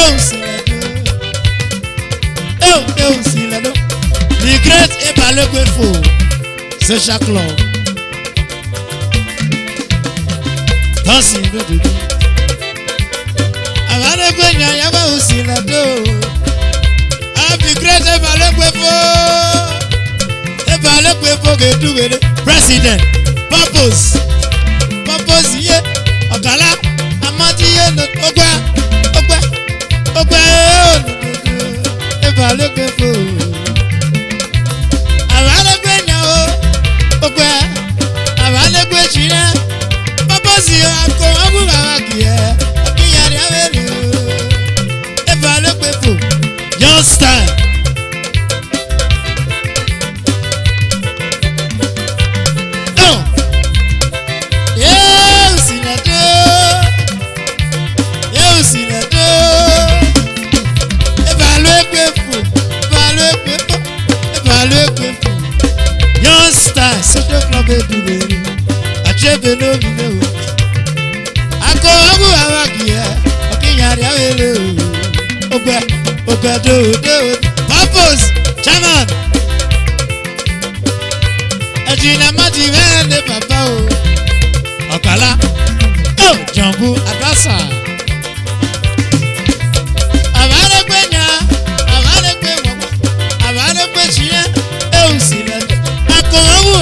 Eu Sinado. Eu, eu Sinado. The great Ebalekwe Fo Social Club. Dancing, do, do, do. Abadegbeja, ya ba u Sinado. Happy great Ebalekwe Fo. Ebalekwe Fo ke du gede. President. Purpose. Purpose ye. Okala. Amadi ye no. Ogba. Ogba. Ogba. Ebalekwe Fo. Abadegbeja o, ogba, Abadegbeja. Purpose yo, akowa gu baba chia. Okinyari abere o. Ebalekwe Fo. Young style. Oh. Eu Sinado. Eu Sinado. Ebalekwe Fo. Ebalekwe Fo. Ebalekwe Fo. Young star, Social Club, e du gede. Achebe no mi ne o. Akowa gu baba chia. Okinyari abere o. Ogba, ogba do, do. Purpose, chairman. Ejina madi vene baba o. Okala. Oh, Jambu Adasa. Abadegbeja, Abadegbeja, Abadegbeja. Eu Sinado. Akowa gu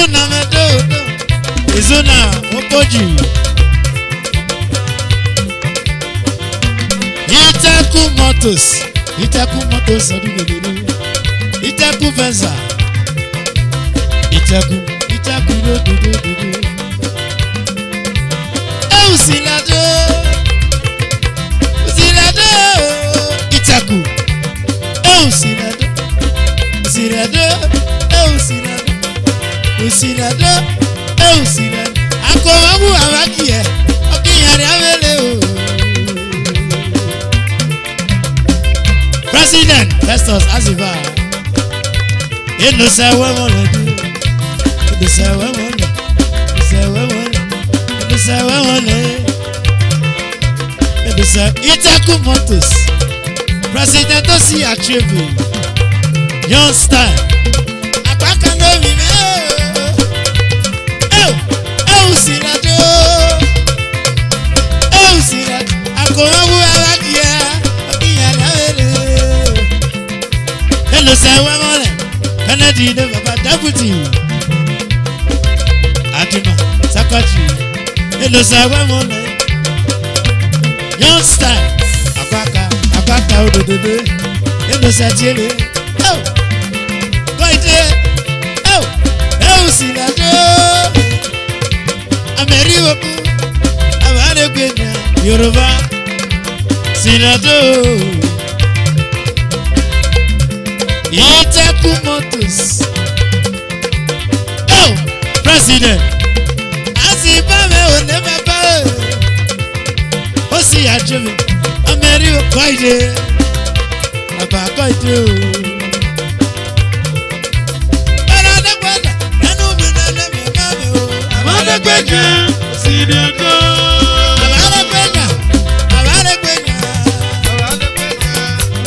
Izuna mẹ do do. Izuna Opoji. Iteku Motors. Iteku Motors, ọdun gẹgẹdẹ. Iteku Venza. Iteku, Iteku, do, do, do, do, do. Eu Sinado. Sinado. Iteku. Eu Sinado. Sinado. Eu Sinado. Usinado, eu Sinado. Akomamu avakie, okinyari avele o. President Festus Asivah. Eno se we wole du. Eno se we wole. Eno se we wole. Eno se we wole. Eno se Iteku Motors. President Osi Achebe. Young style. Akpaka no mi me. Eu, eu Sinado. Eu Sinado. Akomamu avakie. Okinyari avele. Eno se we wole. Kennedy de baba deputy. Adima, Sakaji. Eno se we wole. Young style. Akpaka, akpaka ododode. Eno se tiele. Oh. Go ite. Oh. Eu Sinado. Ameri woku, abaregbe nya, Yoruba, Sinado, Iteku Motors. Oh, President. Asivah me one baba. Osi Achebe. Ameri woku ide. Abako ide o. Abalegbeja, Sinado. Abalegbeja, abalegbeja.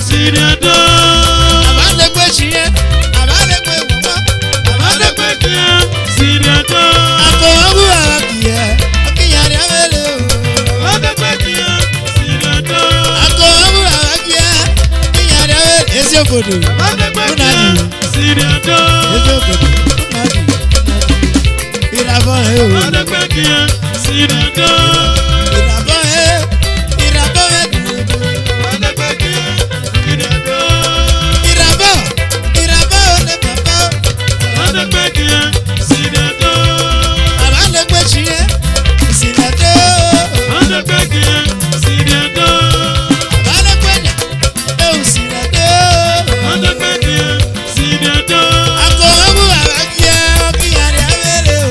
Sinado. Abalegbeja, abalegbeja. Abalegbeja, Sinado. Akomamu avakie, okinyari avele o. Abalegbeja, Sinado. Akomamu avakie, okinyari avele. Ezi obodo. Abalegbeja, Sinado. Ezi obodo. Irabọ he o. Abalegbeja, Sinado. Irabọ he. Irabọ he. Abalegbeja, Sinado. Irabọ. Irabọ he baba. Abalegbeja, Sinado. Abalegbeja, Sinado. Abalegbeja, Sinado. Abalegbeja, eu Sinado. Sinado. Akomamu avakie, okinyari avele o.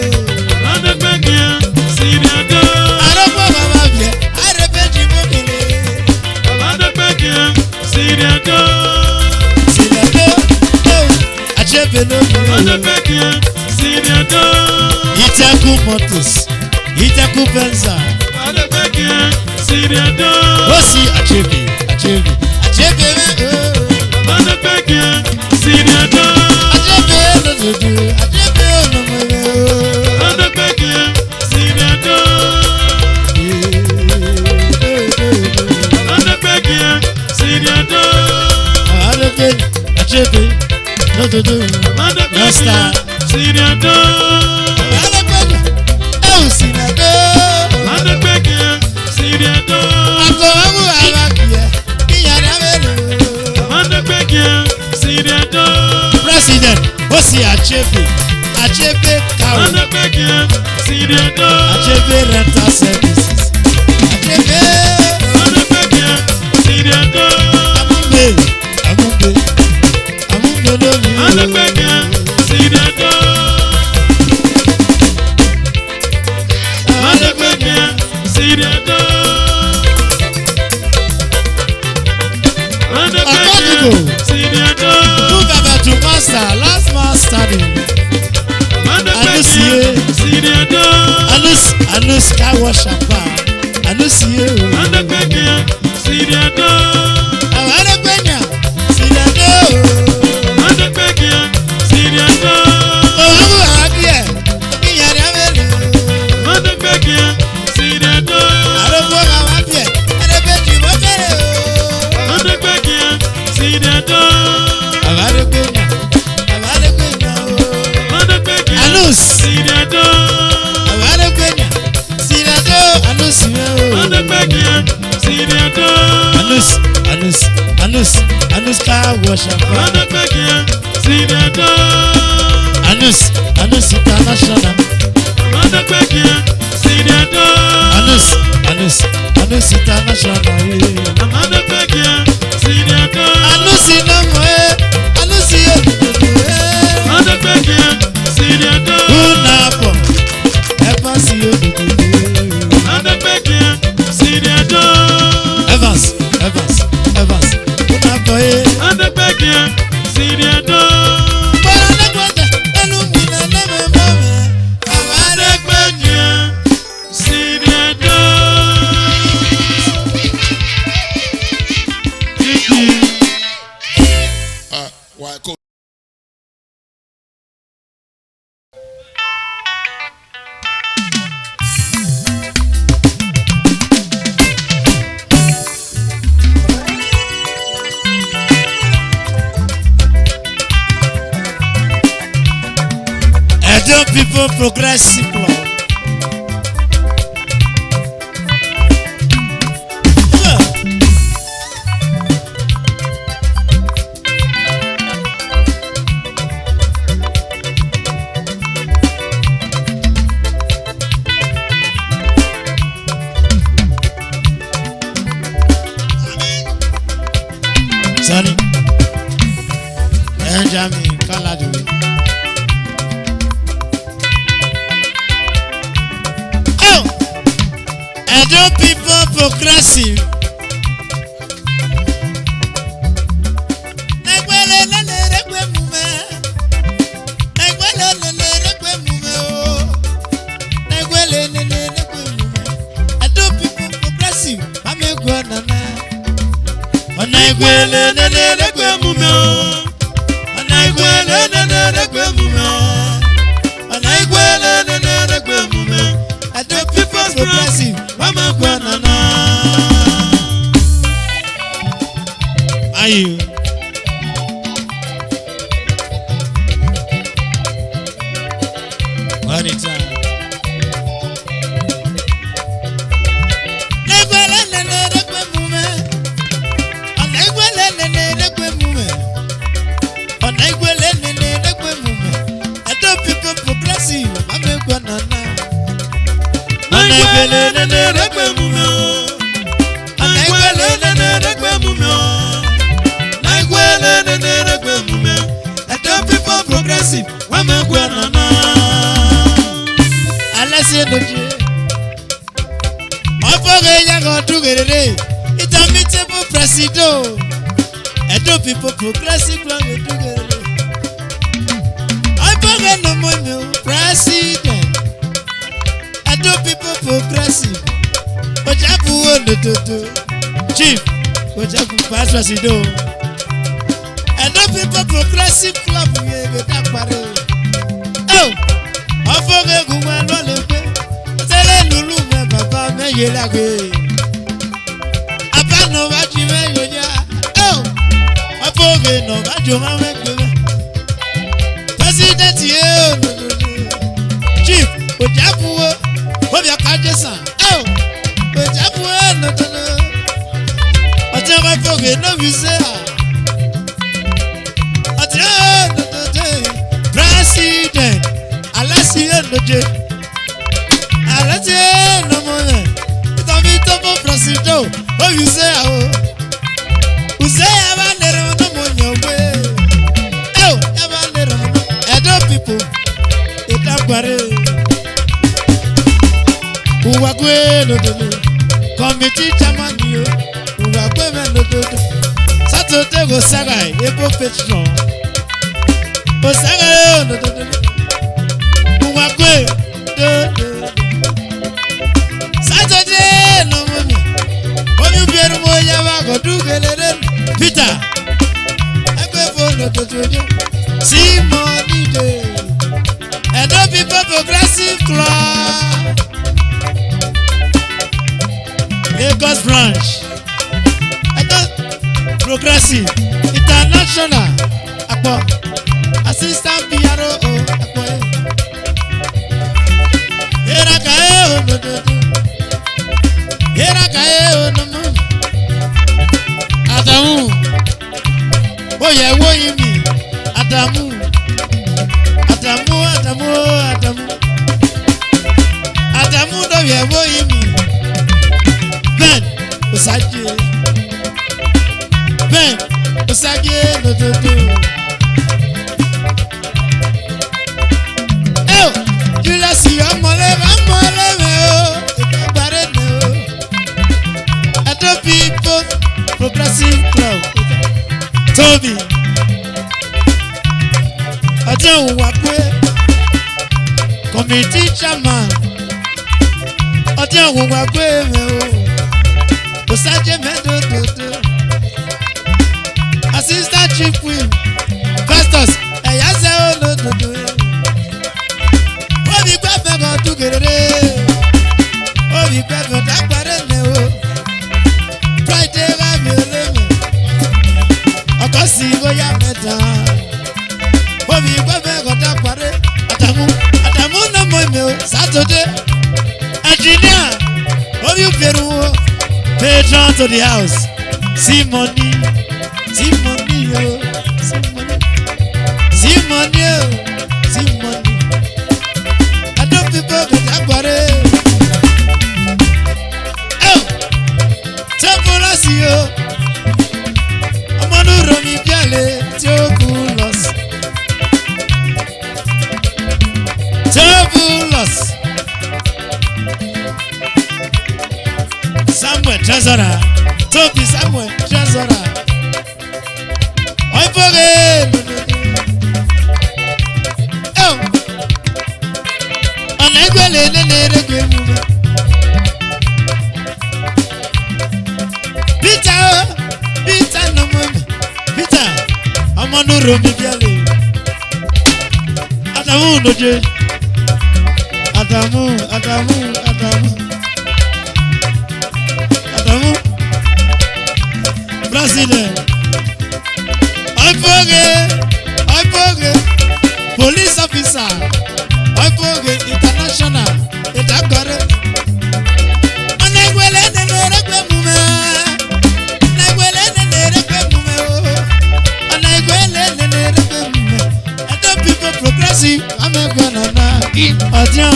Abalegbeja, Sinado. Arogbo baba vie, arebeji mobile. Abalegbeja, Sinado. Sinado, oh, Achebe no. Abalegbeja, Sinado. Iteku Motors. Iteku Venza. Abalegbeja, Sinado. Osi Achebe, Achebe, Achebe, oh. Abalegbeja, Sinado. Achebe, no, no, no, Achebe, no, no, no. Abalegbeja, Sinado. Abalegbeja, Sinado. Abalegbeja, Achebe. No, no, no. Master. Sinado. Abalegbeja, eu Sinado. Abalegbeja, Sinado. Akomamu avakie, okinyari avele o. Abalegbeja, Sinado. President, Osi Achebe, Achebe Cow. Abalegbeja, Sinado. Achebe Rental Services. Achebe. Abalegbeja, Sinado. Amumbe, Amumbe. Abalegbeja, Sinado. Abalegbeja, Sinado. Abalegbeja, Sinado. Move over to master, last man standing. Abalegbeja, Sinado. Anus, Anus, car wash and bar. Anus, you. Abalegbeja, Sinado. Abalegbeja, Sinado. Abalegbeja, Sinado. Ohamu akie, inyari amele. Abalegbeja, Sinado. Arogbo mama pie, alegbeji mokele o. Abalegbeja, Sinado. Abalegbeja, abalegbeja o. Abalegbeja. Anus. Awaregbenya, Siriado, Anusi, oh. Anusi, Anusi, Anusi, Anusi, Car Wash. Anusi, Anusi International. Anusi, Anusi, Anusi International, eh. Anusi no more, eh. Anusi, eh. Unapo, Evans, eh. Evans, Evans, Evans. Unapo, eh. Ah, why? Edo People Progressive Club. Sorry. Benjamin Kaladu. Oh! Edo People Progressive. Edo People Progressive, mama egwu nana. Ọna igwele nene regwe mume o. Ọna igwele nene regwe mume o. Ọna igwele nene regwe mume. Edo People Progressive, mama egwu nana. Aye. One time. Egwele nene regwe mume. Ọna igwele nene regwe mume. Ọna igwele nene regwe mume. Edo People Progressive, mama egwu nana. Ọna igwele nene regwe mume o. Ọna igwele nene regwe mume o. Ọna igwele nene regwe mume. Edo People Progressive, mama egwu nana. Alesi Energy. Ọfọghe ya gha dugherere, Indomitable Presido. Edo People Progressive Club dugherere. Ọfọghe no more new president. Edo People Progressive. Ojabu wo no toto. Chief, Ojabu Vice Presido. Edo People Progressive Club ye ge da pare. Oh, ọfọghe gu wa lọ le pe. Tele lulu me baba me ye la gbe. Aba no ba ji me yo ya. Oh, ọfọghe no ba jo ma me gbe. President ye o, no, no, no. Chief, Ojabu wo, Obi Akajesan. Oh, Ojabu wo, no, no, no. Ọtí ọmọ ìfọ̀gẹ̀ náà fi ṣe à. Ọtí ọ̀nà tó dé. President, Alesi Energy. Alesi no more. Indomitable Presido. Oh, you say, oh. Uze ya ba nere no mo nyo gbe. Eh, ya ba nere no. Edo People. Ita kware. Uwagwe no dole. Committee chairman yo. Uwagwe me no dole. Saturday go saga ebo patron. Go saga yo no dole. Uwagwe. Saturday no more. Omi ubieru mo ya wa go dugherere. Peter. Egbe fo no to to je. Simon D J. Edo People Progressive Club. Lagos branch. Edo Progressive International. Akpo. Assistant P R O. Akpo. Ọtiọnwụ wa kue, committee chairman. Ọtiọnwụ wa kue mẹ o. Osaje mẹ dododo. Assistant Chief Queen, Festus, ẹ̀yà ṣe olódodo. Omi gbẹ́fẹ̀ kan tún kéré. Omi gbẹ́fẹ̀ dágbére lẹ̀ o. Friday wá mi ò lè mọ̀. Ọkọ sí bóyá mẹ́ta. Omi gbẹ́fẹ̀ kan dágbére. Adamu, Adamu náà mọ̀ mi o. Saturday. Engineer. Omi fẹ́rù o. Patron to the house. See money. See money o. See money. See money o. See money. Ado people go dágbére. Oh! Tẹ́fúnlọ́sì o. Ọmọ inú romi bí àlè tí ó kú lọ sí. Tẹ́fúnlọ́sì. Samuel Treasurer. Tobi Samuel Treasurer. Oiboge. Oh. Ọna egbele nene regbe mu. Peter o, Peter no mo. Peter, ọmọ inú romi bí àlè. Adamu noje. Adamu, Adamu, Adamu. Adamu. President. Oiboge, Oiboge, police officer, Oiboge international, Ìdágbére. Ọna egbele nene regbe mu mẹ, ọna egbele nene regbe mu mẹ o, ọna egbele nene regbe mu mẹ. Edo people progressive, I'm a gonna na. Ọjọ́.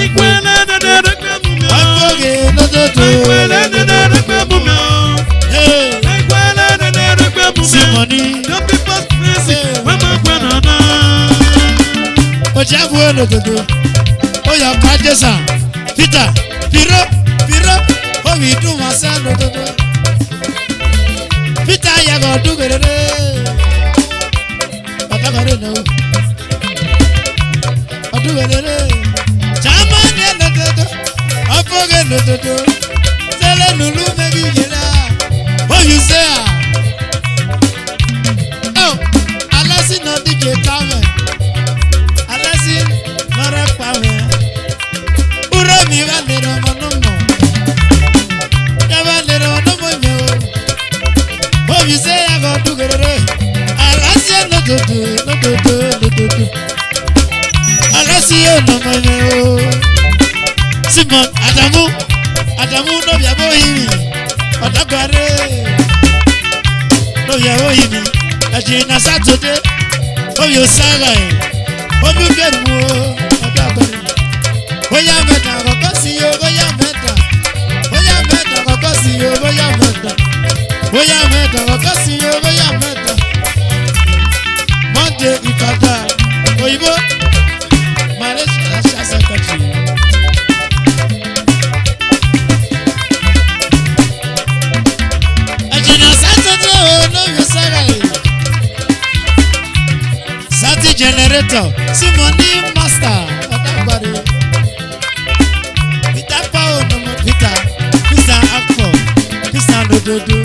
Egbele nene regbe mu mẹ o. Oiboge lódodo. Egbele nene regbe mu mẹ o. Hey. Egbele nene regbe mu mẹ. See money. The people's praise. Hey. Wọ́n máa gbọ́dọ̀ náà. Ọjà bu olódodo. Ó yọ ká Jésù. Peter, Piro, Piro. Omi dùn wá sá lódodo. Peter yàgò dùgẹ̀rẹ̀rẹ̀. Ọ̀dọ́gọ̀rẹ́ náà. Ọdún wẹ̀lẹ́lẹ́. Germany lódodo. Ọ̀fọ̀gẹ́ lódodo. Sẹ́lẹ̀ lulú mẹ́rin yẹn la. Oyún sẹ́ à. Oh, alásì náà díje táwọn. Alásì náà rẹ̀ pa wọn. Uro mi va le ro mo no mo. Ya va le ro no mo nyo. Obi se ya go tu gerere. Alasi no do do, no do do, no do do. Alasi no mo nyo. Simon Adamu, Adamu no bia bo himi. Ọ̀dàgbàre. No bia bo himi. Aji na Saturday. Obi osaga e. Obi obi emu o. Ọ̀dàgbàre. Bóyá mẹ́ta kọ̀kọ́ sí o, bóyá mẹ́ta. Bóyá mẹ́ta kọ̀kọ́ sí o, bóyá mẹ́ta. Bóyá mẹ́ta kọ̀kọ́ sí o, bóyá mẹ́ta. Monday, Ìbàdàn, òyìnbó. Malaysia, Russia, South Country. Engineer Saturday, oh, no, you say that. Sati generator, Simoni master, Ọ̀dàgbàre. Peter Paul, no more Peter, Peter Akpo, Peter Nododo,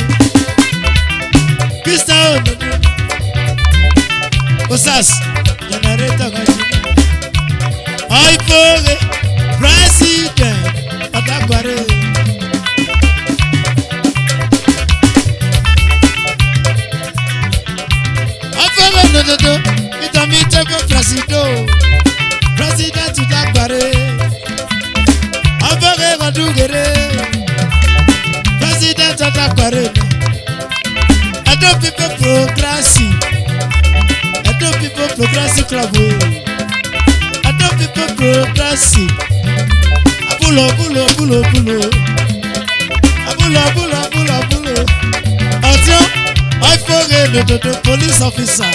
Peter Onodo, Osas, generator, Oiboge, president, Ọ̀dàgbàre. Ọfọwọ́ lòdòdó, ìtàn mi jẹ́ kó presido. President Dàgbàre. Ọfọwọ́ ọdún gèrè. President Dàgbàre. Edo People Progressive. Edo People Progressive Club. Edo People Progressive. Abulo, bulo, bulo, bulo. Abulo, abulo, abulo, abulo. Ọtí ó, Oiboge lòdòdó police officer.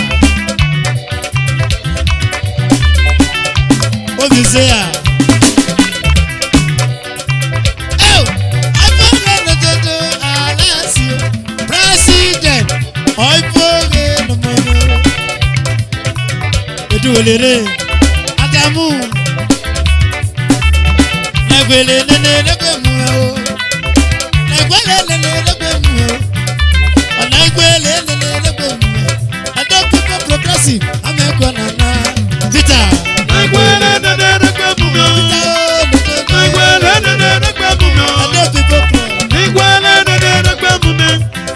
Obi Zeya. Oh, Oiboge lòdòdó, Alásì o. President, Oiboge lòdòdó. Olere, Adamu. Egbele nene negbe mu o. Egbele nene negbe mu o. Ọna egbele nene negbe mu o. Edo People Progressive, amekwa nana. Peter. Egbele nene negbe mu o. Peter, oh, no, no, no. Egbele nene negbe mu o. Edo People Pro- Egbele nene negbe mu o.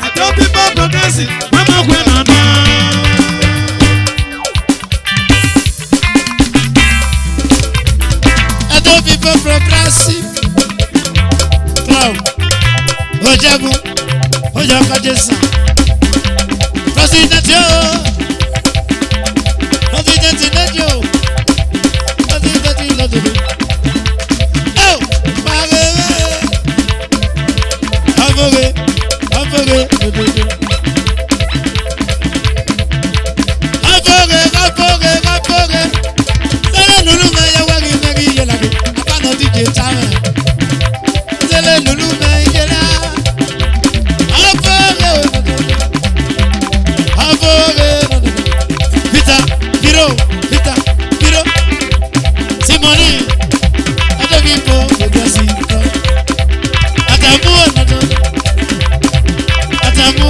Edo People Progressive, amekwa nana. Edo People Progressive Club. Ojagun, Ojagun Jason. President yo. President Inejo. President Inejo. Oh, Pagere. Avore, avore, avore. Avore, avore, avore. Sele nulu me ya wagi me gi yela gi. Apa no D J Tame. Sele nulu me yela. Avore, avore. Peter, Piro, Peter, Piro. Simoni, Edo People Progressive Club. Adamu, Adamu. Adamu.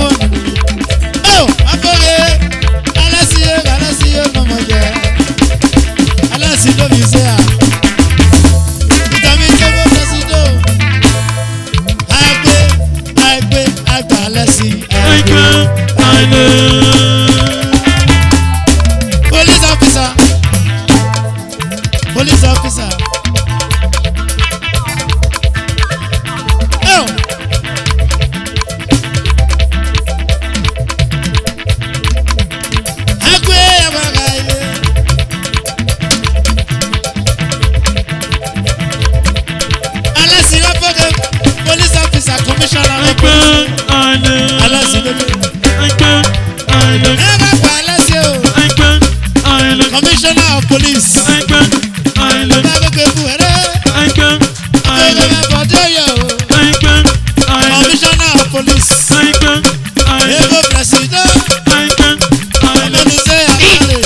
Oh, Afọghe. Alasi yo, Alasi yo, no more there. Alasi no be say, ah. Vitamin K F C do. Agbe, agbe, agbe, Alasi. Police officer. Police officer. Oh. Agbe, agbe, agbe. Alasi Afọghe, police officer, commissioner. Alasi. Ẹ bá pa Alasi o. Commissioner of police. Ẹ bá gbẹgbẹ fún ẹ rẹ. Ẹ bá bọ̀ dé yẹ o. Commissioner of police. Ebo president. Ọmọlúṣẹ́ àbálẹ̀.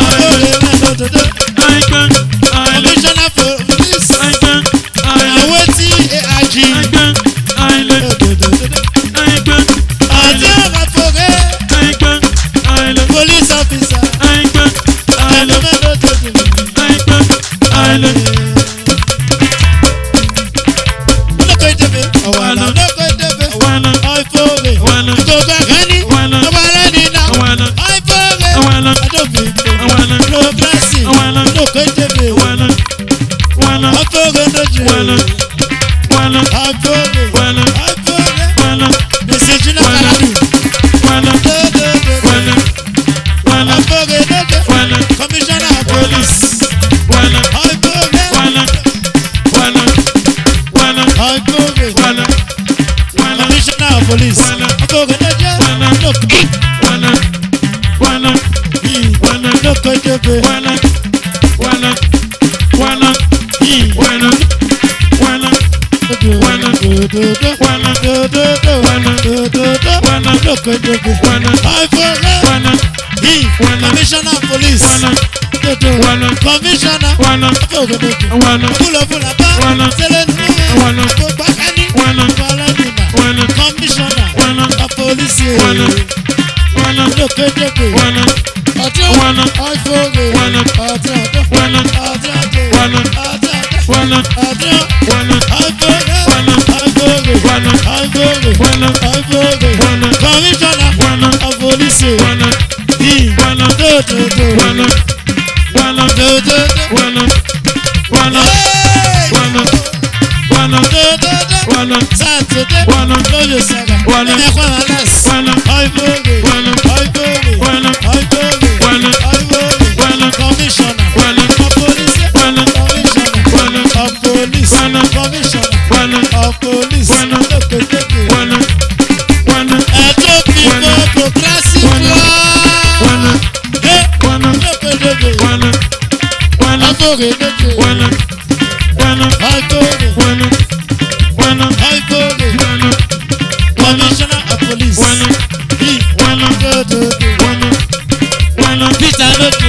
Ọmọlúṣẹ́ àbálẹ̀. Commissioner of police. Aweti A I G. Ati Afọghe. Police officer. Noko edebe. Noko edebe. Afọghe. Noko gani. Noko gani na. Afọghe. Adobi. Progressive. Noko edebe. Afọghe no je. Afọghe. Afọghe. Mister Junior Kaladu. Do, do, do, do. Afọghe no je. Commissioner of police. Afọghe. Afọghe. Commissioner of police. Afọghe no je. Look. Look, look, look, look. Commissioner of police. Commissioner. Bula bula ba. Sele nunu. Gbogbo akani. Commissioner of police. Look, look, look. Ọtí o. Ọtí o. Ọtí o. Ọtí o. Ọtí o. Ọtí o. Ọtí o. Ọtí o. Ọtí o. Commissioner of police. Yìí. Do, do, do. Do, do, do. Hey! Saturday, lórí Saga. Ẹ kọ́ Alex. Ọ̀ìbòrè, ọ̀ìbòrè, ọ̀ìbòrè, ọ̀ìbòrè. Commissioner of police, commissioner of police, commissioner of police. Lókèlókè. Edo People Progressive Club. Hey, lókèlókè. Ọ̀ìbòrè lókè. High Court. Commissioner of Police. He. Peter Loke.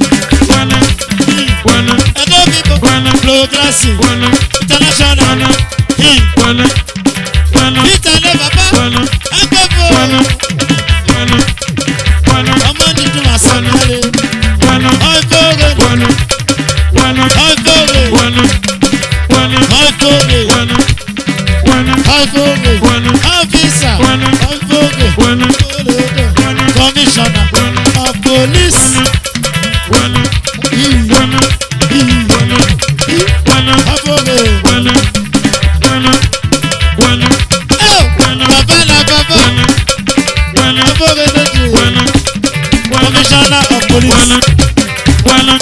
Edo people, flow classic, international. Peter le baba, agbebo. Ọmọ ni dun asọmọle. Ọfọghe. Ọfọghe. Ọfọghe. Ọfọghe. Officer. Ọfọghe. Commissioner of police. Ọfọghe. Oh, baba na baba. Ọfọghe lójú. Commissioner of police. Ọfọghe.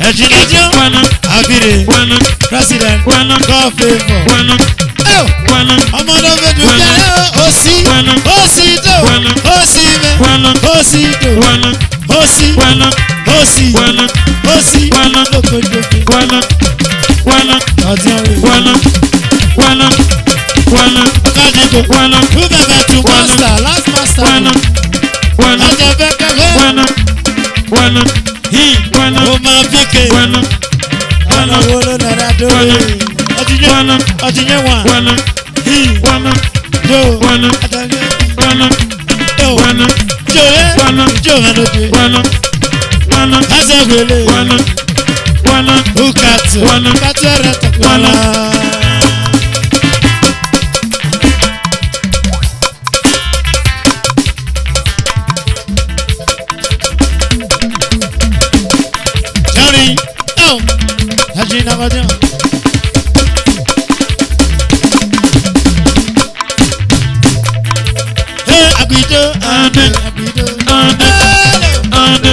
Engineer Abire, President, God favor. Oh, ọmọ náà fẹ́ dùn jẹ́, ó sì, ó sì tó, ó sì mẹ́, ó sì tó. Hosi, hosi, hosi, lokojoke. Ọdún ọ̀rẹ́. Kajiko. Who be my two master, last master? Ajabẹ́kẹ́. Hi. O máa fi ke. Ọ̀nà wo ló nara dóore? Ọdún yẹn, ọdún yẹn wà. Hi. Yo. Adage. Yo. Yo, eh. Yo, eh, no, yo. Azagwele. Ukatu. Ukatu era takwala. Johnny. Oh, Hajina Badia. Hey, Aguido, Ande, Aguido, Ande, Ande,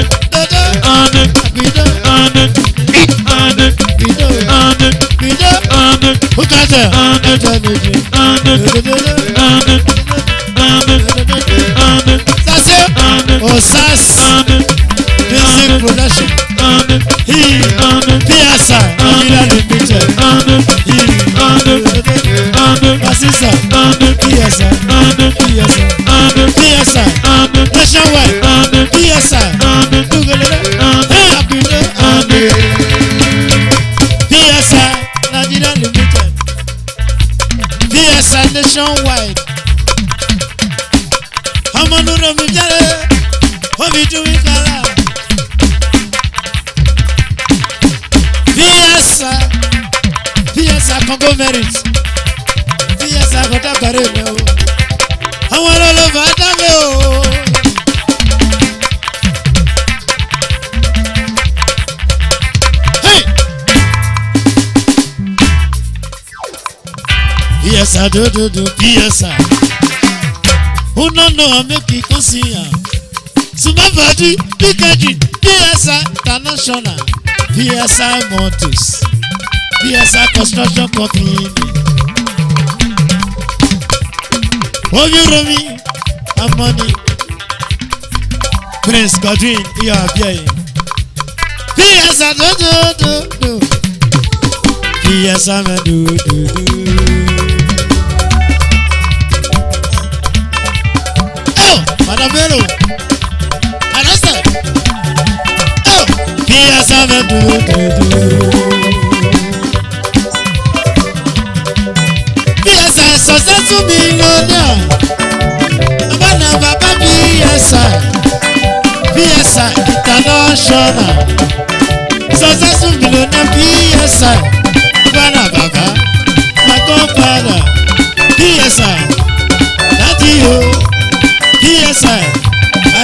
Ande, Aguido, Ande, Ande, Aguido, Ande, Aguido, Ande, Ukata, Ande, Ande, Ande, Ande, Ande, Sase, Osas, Music Production. He, P S I, Nigeria Limited. He, Masisa, P S I, P S I, P S I, Nationwide, P S I, Tugelele, Hey, Aguido, P S I, Nigeria Limited. P S I Nationwide. Ọmọ nínú mi jẹ́rẹ̀, omi dùn mí kára. P S I, P S I Congo Merit. P S I kò dàgbàrẹ́ mi o. Àwọn ọlọ́lọ́fà dá mi o. Hey! P S I do do do, P S I. Who no know I make it come see ya. Sumafadi, P K G, P S I International, P S I Motors, P S I Construction Company. Omi Romi, Amani, Prince Godwin, Iya Abiyaye. P S I do do do do. P S I me do do do. Oh, Madam Bello. Arrested. Oh, P S I me do do do. P S I successful millionaire. Baba na baba P S I. P S I international. Successful millionaire P S I. Baba na baba. My godfather. P S I. Daddy o. P S I.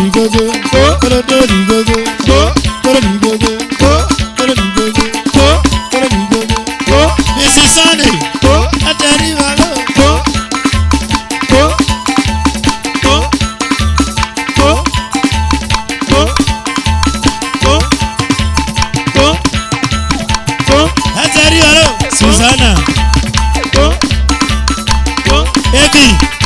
Olorigogo, Olorigogo, Olorigogo, Olorigogo, Olorigogo. Misisi Sunday, Ataribalo. Ataribalo. Susanna. Emi.